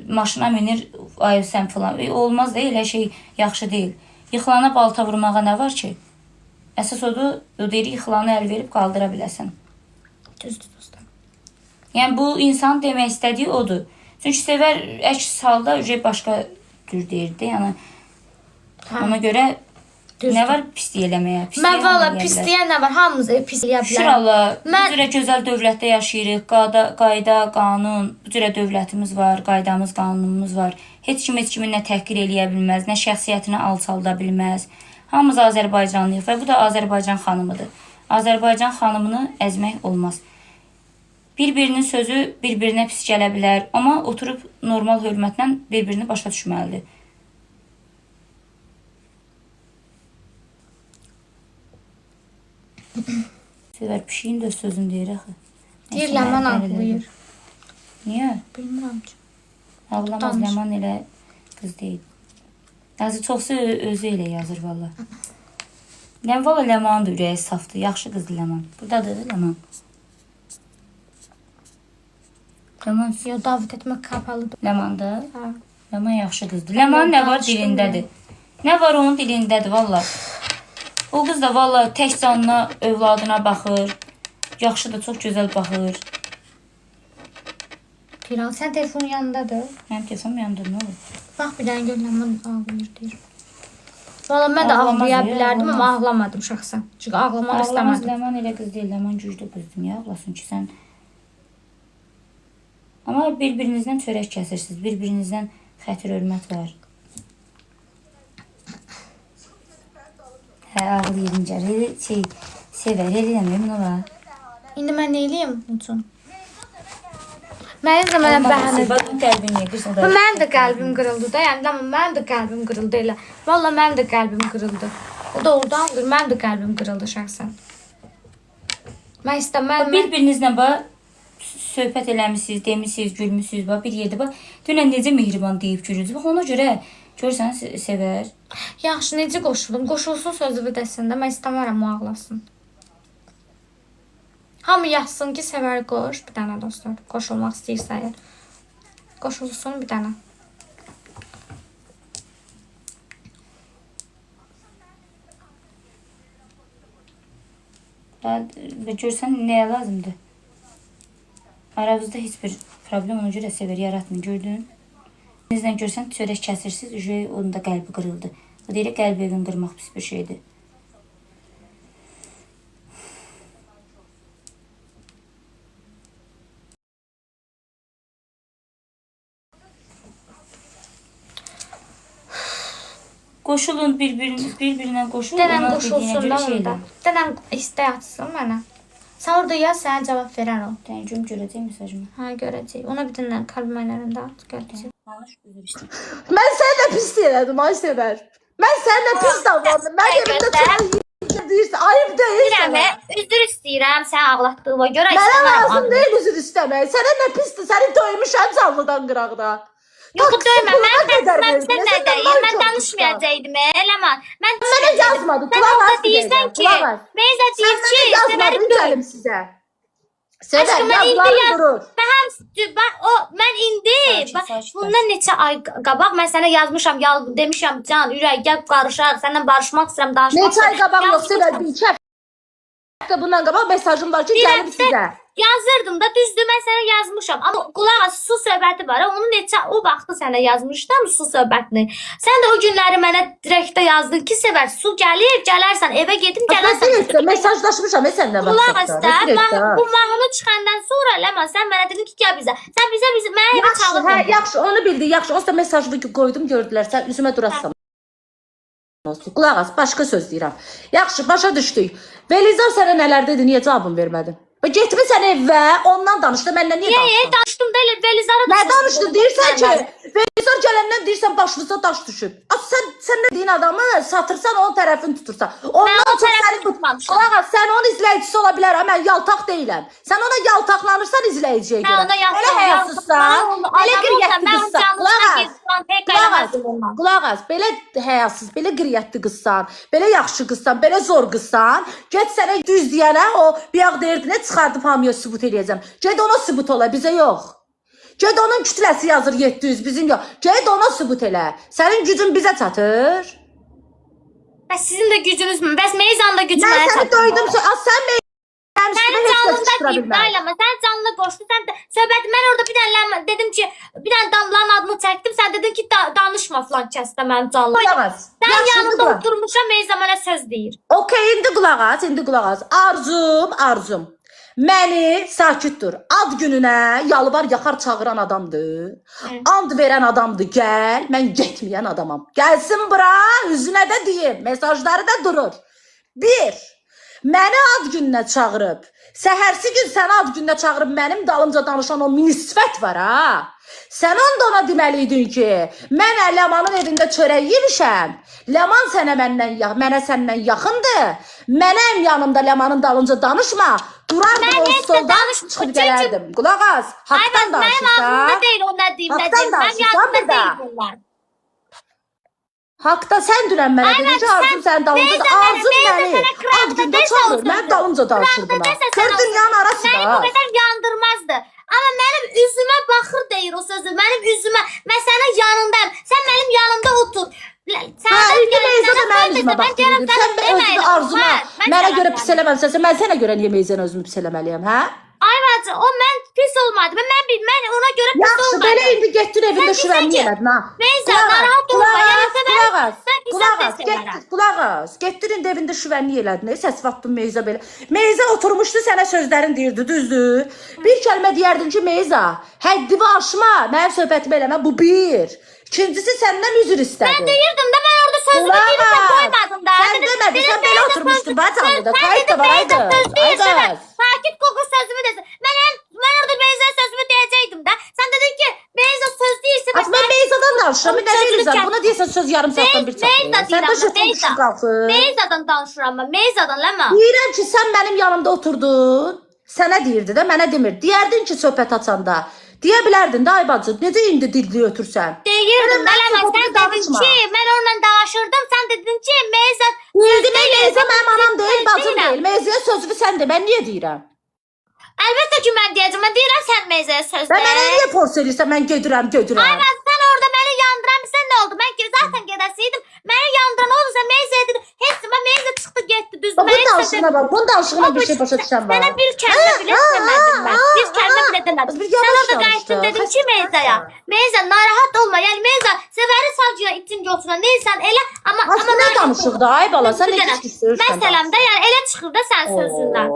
Maşına minir, ay sən filan. Olmaz da elə şey yaxşı deyil. Yıxılana balta vurmağa nə var ki? Əsas odur, o deyir, yıxılanı əl verib qaldıra biləsən. Düzdür dostlar. Yəni bu insan demək istədiyi odur. Çünki Sevər əks halda başqa cür deyirdi. Yəni Ona görə Düzdür. nə var pislik eləməyə? Pislik Mən valla eləməyə bilər. pisliyə nə var? Hamımız pis eləyə Şükür bilər. Allah, Mən- bu cürə gözəl dövlətdə yaşayırıq. Qayda, qayda, qanun, bu cürə dövlətimiz var, qaydamız, qanunumuz var. Heç kim heç kimi nə təhqir eləyə bilməz, nə şəxsiyyətini alçalda bilməz. Hamımız Azərbaycanlıyıq və bu da Azərbaycan xanımıdır. Azərbaycan xanımını əzmək olmaz. Bir-birinin sözü bir-birinə pis gələ bilər, amma oturub normal hörmətlə bir-birini başa düşməlidir. Sevər pişiyin də öz sözünü deyir axı. Deyir Nəysə, Ləman mənə belə ağlayır. Niyə? Bilmirəm ki. Ağlamaz Utanır. Ləman elə qız deyil. Yazı çoxsu özü elə yazır valla. Ləm valla Ləmanın da ürəyi safdır. Yaxşı qızdır Ləman. Burdadır Ləman. Ləman Yo, davet etmək kapalıdır. Ləmanda. Hə. Ləman yaxşı qızdır. Ləman nə var danışdım dilindədir. Nə var onun dilindədir valla. O qız da valla tək canına, övladına baxır. Yaxşı da çox gözəl baxır. Piran, sən telefonun yanındadır. Mənim telefonum yanında nə olur? Bax bir dənə gör Ləman ağlayır deyir. Valla mən də Ağlamaz ağlaya ya, bilərdim, amma ağlamaz. ağlamadım şəxsən. Çünki ağlamaq Ağlamaz istəmədim. Ləman elə qız deyil, Ləman güclü qızdır. Niyə ağlasın ki sən? Amma bir-birinizdən çörək kəsirsiniz, bir-birinizdən xətir hörmət var. Hə, ağlayır incə. Elə şey, sevər, elə eləmir, nə var? İndi mən nə eləyim bunun üçün? Mənim də mənə bəhanə. Bax, qəlbin niyə qırsın? Bu mənim də qəlbim qırıldı da, yəni amma mənim də qəlbim qırıldı elə. Valla mənim də qəlbim qırıldı. O doğrudandır, mənim də qəlbim qırıldı şəxsən. Mən istəməm. Mən Bir-birinizlə bax söhbət eləmisiniz, demisiniz, gülmüsünüz, bax bir yerdə bax. Dünən necə mehriban deyib gülürdü. Bax ona görə görsən sevər. Yaxşı, necə qoşuldum? Qoşulsun sözü desin də, mən istəmərəm o ağlasın. Hamı yazsın ki, sevər qoş bir dənə dostlar. Qoşulmaq istəyirsə əgər. Qoşulsun bir dənə. Daha və görsən nəyə lazımdır? Aranızda heç bir problem ona görə sevər yaratmır, gördün? Bizlə görsən çörək kəsirsiniz, uje onun da qəlbi qırıldı. O deyir qəlb evin qırmaq pis bir şeydir. Qoşulun bir-biriniz, bir-birinə qoşulun. Denən ona dediyinə qoşulsun görə da şey onda. elə. Denən istək atsın mənə. Sən orada yaz, sənə cavab verər o. Dən görüm görəcək mesajımı. Hə, görəcək. Ona bir dənə kalb mənlərində at, görəcək. Danış, üzr istəyirəm. Mən sənə pis elədim ay Sevər. Mən səninlə pis davrandım. Mən evimdə çörək yeyirəm deyirsən. Ayıb deyil sənə. Üzr istəyirəm sən ağlatdığıma görə. Mənə istəmərəm lazım ağlamaq. deyil üzr istəmək. Sənə nə pisdir? Səni döymüşəm canlıdan qıraqda. Yox, Taksi döymə. puluna Mən qədər mən verdim. sən nə Səndən deyir? nankor Mən çıxar. danışmayacaqdım. Eləmə. Mən Mənə yazmadı. Sən Qulaq orada as bir deyirsən dəqiqə, ki, qulaq as. Meyza Sən deyir mənə ki, yazmadın sevərim döy. gəlim sizə. Sevər, Aşkım, mən indi yazılarım yaz- durur. Mən həm bax o mən indi Sakit, bax sakit, bundan neçə ay qabaq mən sənə yazmışam, yal demişəm can, ürək gəl qarışaq, səndən barışmaq istəyirəm, danışmaq Neçə ay qabaq yox, Yazmışam. Sevər, bir iki həftə bundan qabaq mesajım var ki, Bir gəlim həftə- sizə. Yazırdım da düzdür mən sənə yazmışam. Amma qulaq as, su söhbəti var. Onu neçə o vaxtı sənə yazmışdım su söhbətini. Sən də o günləri mənə direktdə yazdın ki, sevər su gəlir, gələrsən evə gedim, Mən gələrsən. direktdə mesajlaşmışam səninlə Qulaq as WhatsApp-da. da, Direktdə. bu mahnı çıxandan sonra Ləman sən mənə dedin ki, gəl bizə. Sən bizə bizi mənə evə Yaxşı, hə, çağırdın. yaxşı, onu bildi, yaxşı. Onsuz da mesajımı qoydum, gördülər. Sən üzümə durasan. Olsun. Qulaq as, başqa söz deyirəm. Yaxşı, başa düşdük. Velizar sənə nələr dedi, niyə cavabın vermədin? Bax, getmisən evə, ondan danışdı, məndən niyə Niyə? danışdın? Danışdım da elə Velizara da. Nə danışdın? Deyirsən ki, Velizar gələndən deyirsən başınıza daş düşüb. A, sən nə deyin adamı satırsan, onun tərəfini tutursan. Ondan Mən o çox tərəfini sənin tutmamışam. Qulaq as, sən onun izləyicisi ola bilər, amma mən yaltaq deyiləm. Sən ona yaltaqlanırsan izləyiciyə Mən görə. ona Elə yaltaq- həyasızsan, yaltaq- elə adam olsam, qiriyyətli mən onun qızsan. canlısına Qulaq as. gedib pek Qulaq as, eləməzdim ondan. qulaq as, belə həyasız, belə qiriyyətli qızsan, belə yaxşı qızsan, belə zor qızsan, get sənə düz deyənə o bayaq deyirdi nə çıxardıb hamıya sübut eləyəcəm. Get ona sübut ola, bizə yox. Get onun kütləsi yazır 700, bizim yox. Get ona sübut elə. Sənin gücün bizə çatır. Bəs sizin də gücünüz mü? Bəs Meyzanın da gücü Mən mənə səni çatmır. döydüm, sən mənim Sənin üstümə heç kəs canlında qovuşdura deyim, bilməz. Ləma, sən canlı qoşdu, sən də söhbət mən orada bir dənə Ləma dedim ki, bir dənə Damlanın adını çəkdim, sən dedin ki, danışma falan kəsdə mənim canlı. Qulaq as. Sən Yaxşı, indi yanında qulaq. oturmuşam, Meyza mənə söz deyir. Okey, indi qulaq as, indi qulaq as. Arzum, arzum. Məni sakit dur. Ad gününə yalvar yaxar çağıran adamdır. And verən adamdır. Gəl, mən getməyən adamam. Gəlsin bura, üzünə də deyim. Mesajları da durur. Bir, məni ad gününə çağırıb. Səhərsi gün səni ad gününə çağırıb mənim dalımca danışan o minisfət var ha. Sən onda ona deməliydin ki, mən Ləmanın evində çörək yemişəm. Ləman sənə məndən mənə səndən yaxındır. Mənim yanımda Ləmanın dalınca danışma. Durardım Mən o heç də stoldan danışmıram. çıxıb Çünki- gələrdim. Qulaq as, Ay haqdan bəs mənim ağlımda danışırsan. deyil o nə deyim, nə Haqdan deyim. Mənim danışırsan yadımda bir də. deyil bunlar. Haqda sən dünən mənə Ay dedin ki, bəs sən- Arzum sənin dalınca, Meyza mənə- Arzum Meyza məni sənə ad qıraqda gündə desə çağırır, o mənim sözü. dalımca danışır Qıraqda buna. desə sən Kör o dünyanın arası Məni bu da. qədər yandırmazdı. Amma mənim üzümə baxır deyir o sözü. Mənim üzümə. Mən sənin yanındayım. Sən mənim yanımda otur. Sən Hə, də indi gəl, Meyza da sənə mənim söz üzümə desə, mən baxdı. gələm Sən sənə özünü deməyirəm. Arzuma, Mən- mən mənə cavab görə verdim. pis eləməmsənsə, mən sənə görə niyə Meyzəni özümü pis eləməliyəm, hə? Ay bacı, o mən pis olmadı. Mən ona görə pis Yaxşı, olmadım. belə indi getdin evində Sən deyirsən şüvənlik ki, elədin ha. Meyza, Qulaq as, narahat olma. qulaq Yəni as, sən qulaq as, sən pis qulaq as, desə get, qulaq as. Getdin indi evində şüvənlik elədin. Səs vaxtın Meyza belə. Meyza oturmuşdu sənə sözlərin deyirdi, düzdür? Bir kəlmə deyərdin ki, Meyza, həddini aşma, mənim söhbətimi eləmə. Bu bir. İkincisi səndən üzr istədi. Mən deyirdim də mən orada sözümü Qulaq deyirdim as. qoymadım da. Sən demədin, sən belə oturmuşdun bacanlıda. Kayıt da var, ay Sən qız. söz Ay deyirsən, qız. sakit qoqu sözümü desin. Mən orada Beyza sözümü deyəcəkdim də. Sən dedin ki, Beyza söz deyirsə As mən Meyzadan danışıram. Nə Sözünü verirsən? kəs. Buna deyirsən söz yarım saatdan bir çatır. Meyza Sən də deyirəm, jeton Meyza. düşüb qalxır. Beyzadan danışıram mən. Meyzadan ləmə. Deyirəm ki, sən mənim yanımda oturdun. Sənə deyirdi də, mənə demir. Deyərdin ki, söhbət açanda. Deyə bilərdin də ay bacı, necə indi dilli ötürsən? Deyirdim də Mənə ləmə. Sən söhbətini dedin danışma. ki, mən onunla danışırdım. Sən dedin ki, Meyza İndi mən Meyza mənim anam deyil, Söz bacım deyirəm. deyil. Meyzaya sözünü sən de, mən niyə deyirəm? Əlbəttə ki, mən deyəcəm. Mən deyirəm sən Meyzaya söz Və de. mənə niyə force eləyirsən? Mən gedirəm, gedirəm. Ay ben sen orada beni yandıran sen ne oldu? Ben ki zaten gedesiydim. Beni yandıran oldu sen Meyza'ya dedim. Hepsi ben Meyza çıktı gitti düz. Bax, Ben bunun heç nə danışığına bax, bunun danışığına bir şey başa düşən var. Sənə bir kəlmə belə demədim mən. Bir kəlmə belə demədim. Bir Sən yavaş orada danış da, qayıtdın dedin ki xəstəsən. Meyza'ya. Meyza narahat olma. Yəni Meyza sevəri salcıya itin yoxsuna. Neysən elə amma Az amma bu nə narahat olma. danışıqdır ay bala, sən Bu nə dənə. kiçik sözsən. Məsələn də yəni elə çıxır da sən sözündən.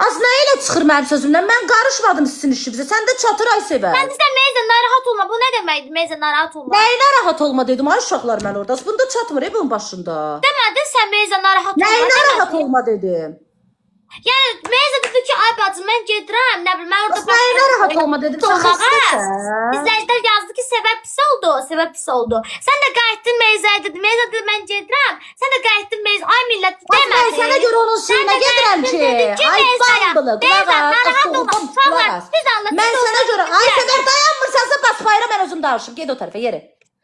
Az nə elə çıxır mənim sözümdən? Mən qarışmadım sizin işinizə. Sən də çatır ay sevər. Sən deyirsən Meyza narahat olma. Bu nə deməkdir Meyza narahat olma? Nəyə narahat olma dedim ay uşaqlar mən orada. Bunda çatmır bunun başında. Demədin sən Meyza narahat olma. Nəyə narahat demədin. olma dedim. Yəni Meyza dedi ki, ay bacım mən gedirəm, nə bilim mən orada Az nəyə narahat olma dedim. Sən Olmağa. xəstəsən. İzləyicilər yazdı ki, səbəb pis oldu, səbəb pis oldu. Sən də qayıtdın Meyzaya dedi. Meyza dedi mən gedirəm. Sən də qayıtdın Meyza. Ay millət Az mən demədi. sənə görə onun Sən suyuna də gedirəm qayıtdın, ki. dedin ki, Ay Meyzaya, bambalı, Meyza, qulaq as, narahat olma. doğrudan Uşaqlar, qulaq as. siz anla, Mən siz sənə olsanız görə ay bilərəm. sevər dayanmırsansa bas bayıra mən özüm danışım. Get o tərəfə yeri.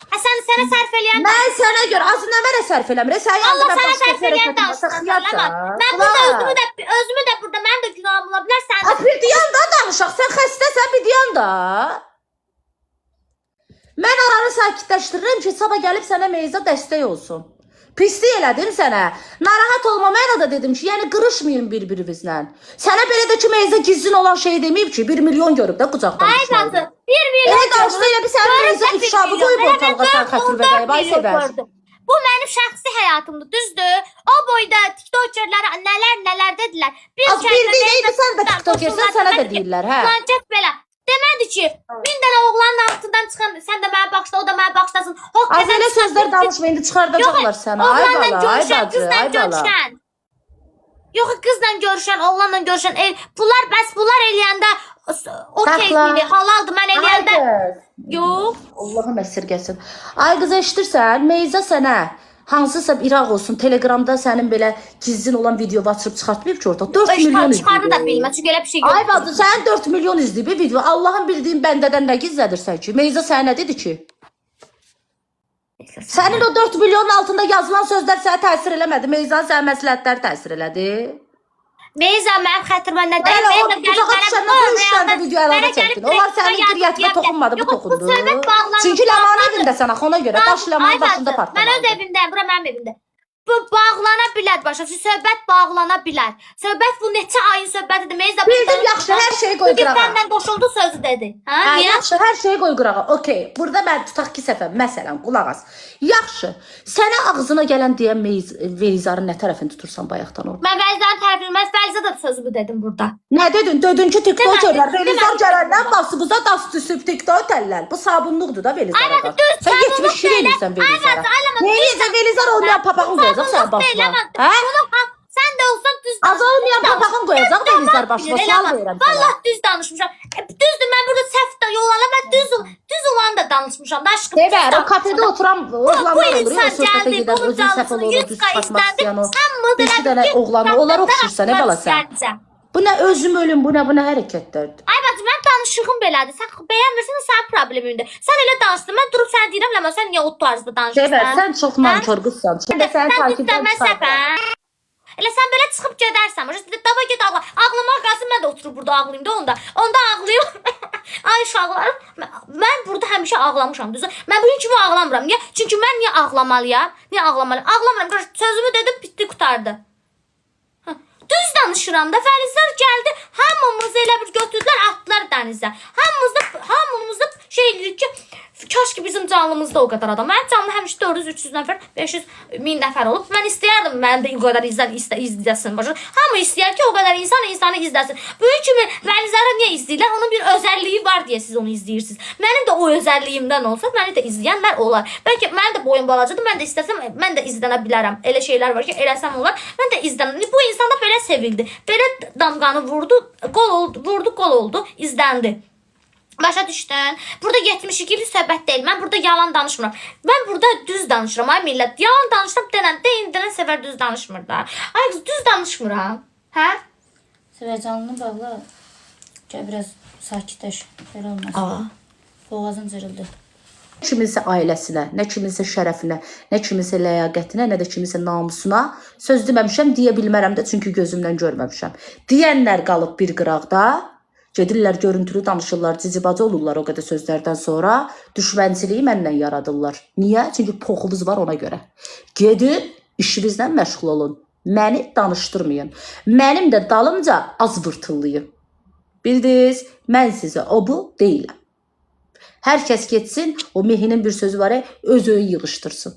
Hə, sən sənə sərf eləyən Mən sənə görə az nə mənə sərf eləmir. Sən Allah yanında sənə başqa sərf eləyən hərəkətin varsa danışsın. xiyarsan. Mən burada özümü də burada mənim də günahım ola bilər, sən də. Az bir dayan da danışaq. Sən xəstəsən bir dayan da. Mən aranı sakitləşdirirəm ki, sabah gəlib sənə Meyza dəstək olsun. Pislik elədim sənə. Narahat olma mənə də dedim ki, yəni qırışmayın bir-birinizlə. Sənə belə də ki, Meyza gizlin olan şey deməyib ki, 1 milyon görüb də qucaqdan Ay düşməyi. bacı, 1 milyon. Elə danışdı, elə bir sənin Görüb Meyza də bir ifşabı milyon. qoyub Elə mən ortalığa sən 4, xətrüvə 14 dəyib, ay milyon sevər. gördüm. Bu mənim şəxsi həyatımdır, düzdür? O boyda TikTokerlərə nələr nələr dedilər. Bir Az bildiyin idi, sən də TikTokersən, sənə də deyirlər, hə. Plancet belə. Demədi ki, 1000 dənə oğlanın altından çıxan sən də mənə bağışla, o da mənə bağışlasın. Hoqqadan Az elə çıxan sözlər bir- danışma, indi çıxardacaqlar sənə. Ay Oğlanla bala, ay görüşən, bacı, qızla ay bala. görüşən. Yox, qızla görüşən, oğlanla görüşən, bunlar bəs bunlar eləyəndə okey Saxla. idi, halaldır. Mən eləyəndə Ay qız. yox. Allahım əsirgəsin. Ay qız eşidirsən, Meyza sənə hansısa İraq olsun, Telegramda sənin belə gizlin olan video açıb çıxartmayıb ki orada 4 milyon Çıxardı da izləyib. bilmə, çünki elə bir şey yoxdur. Ay bacı, sənin 4 milyon izləyib bir video. Allahın bildiyin bəndədən nə gizlədirsən ki? Meyza sənə nə dedi ki? Sənin o 4 milyonun altında yazılan sözlər sənə təsir eləmədi. Meyzanın sənə məsləhətlər təsir elədi. Meyza mənim xətrimə nə deyir? Hələ o Meyza gəlib qucağa mənə düşəndən bu üç dənə rəyandan- video əlavə mənə gəlib çəkdin. Onlar direkt sənin yazdı, qriyyətinə deyər ki, toxunmadı, bu Yox, bu toxundu. söhbət bağlanır. Çünki Ləmanın bağlanır. evindəsən axı ona görə. Daş Ay Ləmanın bacı, başında Mən öz partlamadı. evimdəyim, bura mənim evimdir. Bu bağlana bilər başa düşürsən? Söhbət bağlana bilər. Söhbət bu neçə ayın söhbətidir. Meyza Bildim, yaxşı, hər şeyi qoy Bugün qırağa. məndən qoşuldu sözü dedi. Hə? Hə, Niyə? yaxşı, hər şeyi qoy qırağa. Okey. Burada mən tutaq ki, səfər məsələn, qulaq as. Yaxşı. Sənə ağzına gələn deyən Velizarın nə tərəfini tutursan bayaqdan orada? Mən Vəlizanın tərəfini, mən Vəliza da sözümü dedim burada. Nə dedin? Dedin ki, TikTokerlər Demədim, Velizar demədim. gələndən basımıza das düşüb TikTok tərlər. Bu sabunluqdur da Velizara. Ay, qarşı. düz, Sən sabunluq 72 deyil. eləyirsən Velizara. Ay, ay, Nə eləyirsən Velizar olmayan papağın qoyacaq sən başına. Hə? Bunu ha, sən də olsan düz Az olmayan papağın qoyacaq Velizar başına. Sual verirəm sənə. Vallahi düz danışmışam. Düzdür, mən burada səhv də yol alam, mən düz olanı da danışmışam da aşkım. Sevər, düz o danışmışam. kafede oturan Bu oğlanlar olur, o insan söhbətə gəldi, gedən, bunun özünü səhv canlısını olur, 100 düz k çıxartmaq izləndi. istəyən o. Hamımız Bir iki elə dənə bil ki, oğlanı, onlar oxşursa nə bala sən? gələcəm. Bu nə özüm ölüm, bu nə hərəkətlərdir? Ay bacım, mən danışığım belədir. Sən bəyənmirsən, sənin problemindir. Sən elə danışdın. Mən durub sənə deyirəm, amma sən niyə o tarzda danışırsan? Sevər, sən çox nankor qızsan. Mən də səni Sən takipdən düz çıxardıram. səhvən. Elə sən belə çıxıb gedərsən. Başa dava get ağla. Ağlamaq qalsın mən də oturub burada ağlayım da onda. Onda ağlayım. Ay uşaqlarım, mən burada həmişə ağlamışam, düzdür? Mən bugün kimi ağlamıram. Niyə? Çünki mən niyə ağlamalıyam? Niyə ağlamalıyam? Ağlamıram. Qardaş, sözümü dedim, bitdi, qurtardı. Hə, düz danışıram da. Fəlizlər gəldi, hamımızı elə bir götürdülər, atdılar dənizə. Hamımız da şey eləyirik ki, kaş ki bizim canlımızda o qədər adam. Mənim canlı həmişə 400-300 nəfər, 500 min nəfər olub. Mən istəyərdim mənim də o qədər insan izləsin. Başa. Hamı istəyər ki, o qədər insan insanı izləsin. Böyük kimi Vəlizləri niyə izləyirlər? Onun bir özəlliyi var deyə siz onu izləyirsiniz. Mənim də o özəlliyimdən olsa, məni də izləyənlər olar. Bəlkə mənim də boyum balacadır, mən də istəsəm mən də izlənə bilərəm. Elə şeylər var ki, eləsəm olar. Mən də izlənəm. Bu insan da belə sevildi. Belə damğanı vurdu, qol oldu, vurdu, qol oldu, izləndi. Başa düşdün? Burada 72 illik söhbət deyil. Mən burada yalan danışmıram. Mən burada düz danışıram. Ay millət, yalan danışsam denən, deyin, denən sevər düz danışmır da. Ay qız, düz danışmıram. Hə? Sevər canlını bağla. Gəl biraz sakitləş. Belə olmaz. Aa. Boğazın cırıldı. Kiminsə ailəsinə, nə kiminsə şərəfinə, nə kiminsə ləyaqətinə, nə də kiminsə namusuna söz deməmişəm, deyə bilmərəm də, çünki gözümdən görməmişəm. Deyənlər qalıb bir qıraqda, gedirlər görüntülü danışırlar, cicibacı olurlar o qədər sözlərdən sonra, düşmənçiliyi mənlə yaradırlar. Niyə? Çünki poxumuz var ona görə. Gedin, işinizlə məşğul olun. Məni danışdırmayın. Mənim də dalımca az vırtıllayın. Bildiniz? Mən sizə o bu deyiləm. Hər kəs getsin, o Mehinin bir sözü var, öz öyün yığışdırsın.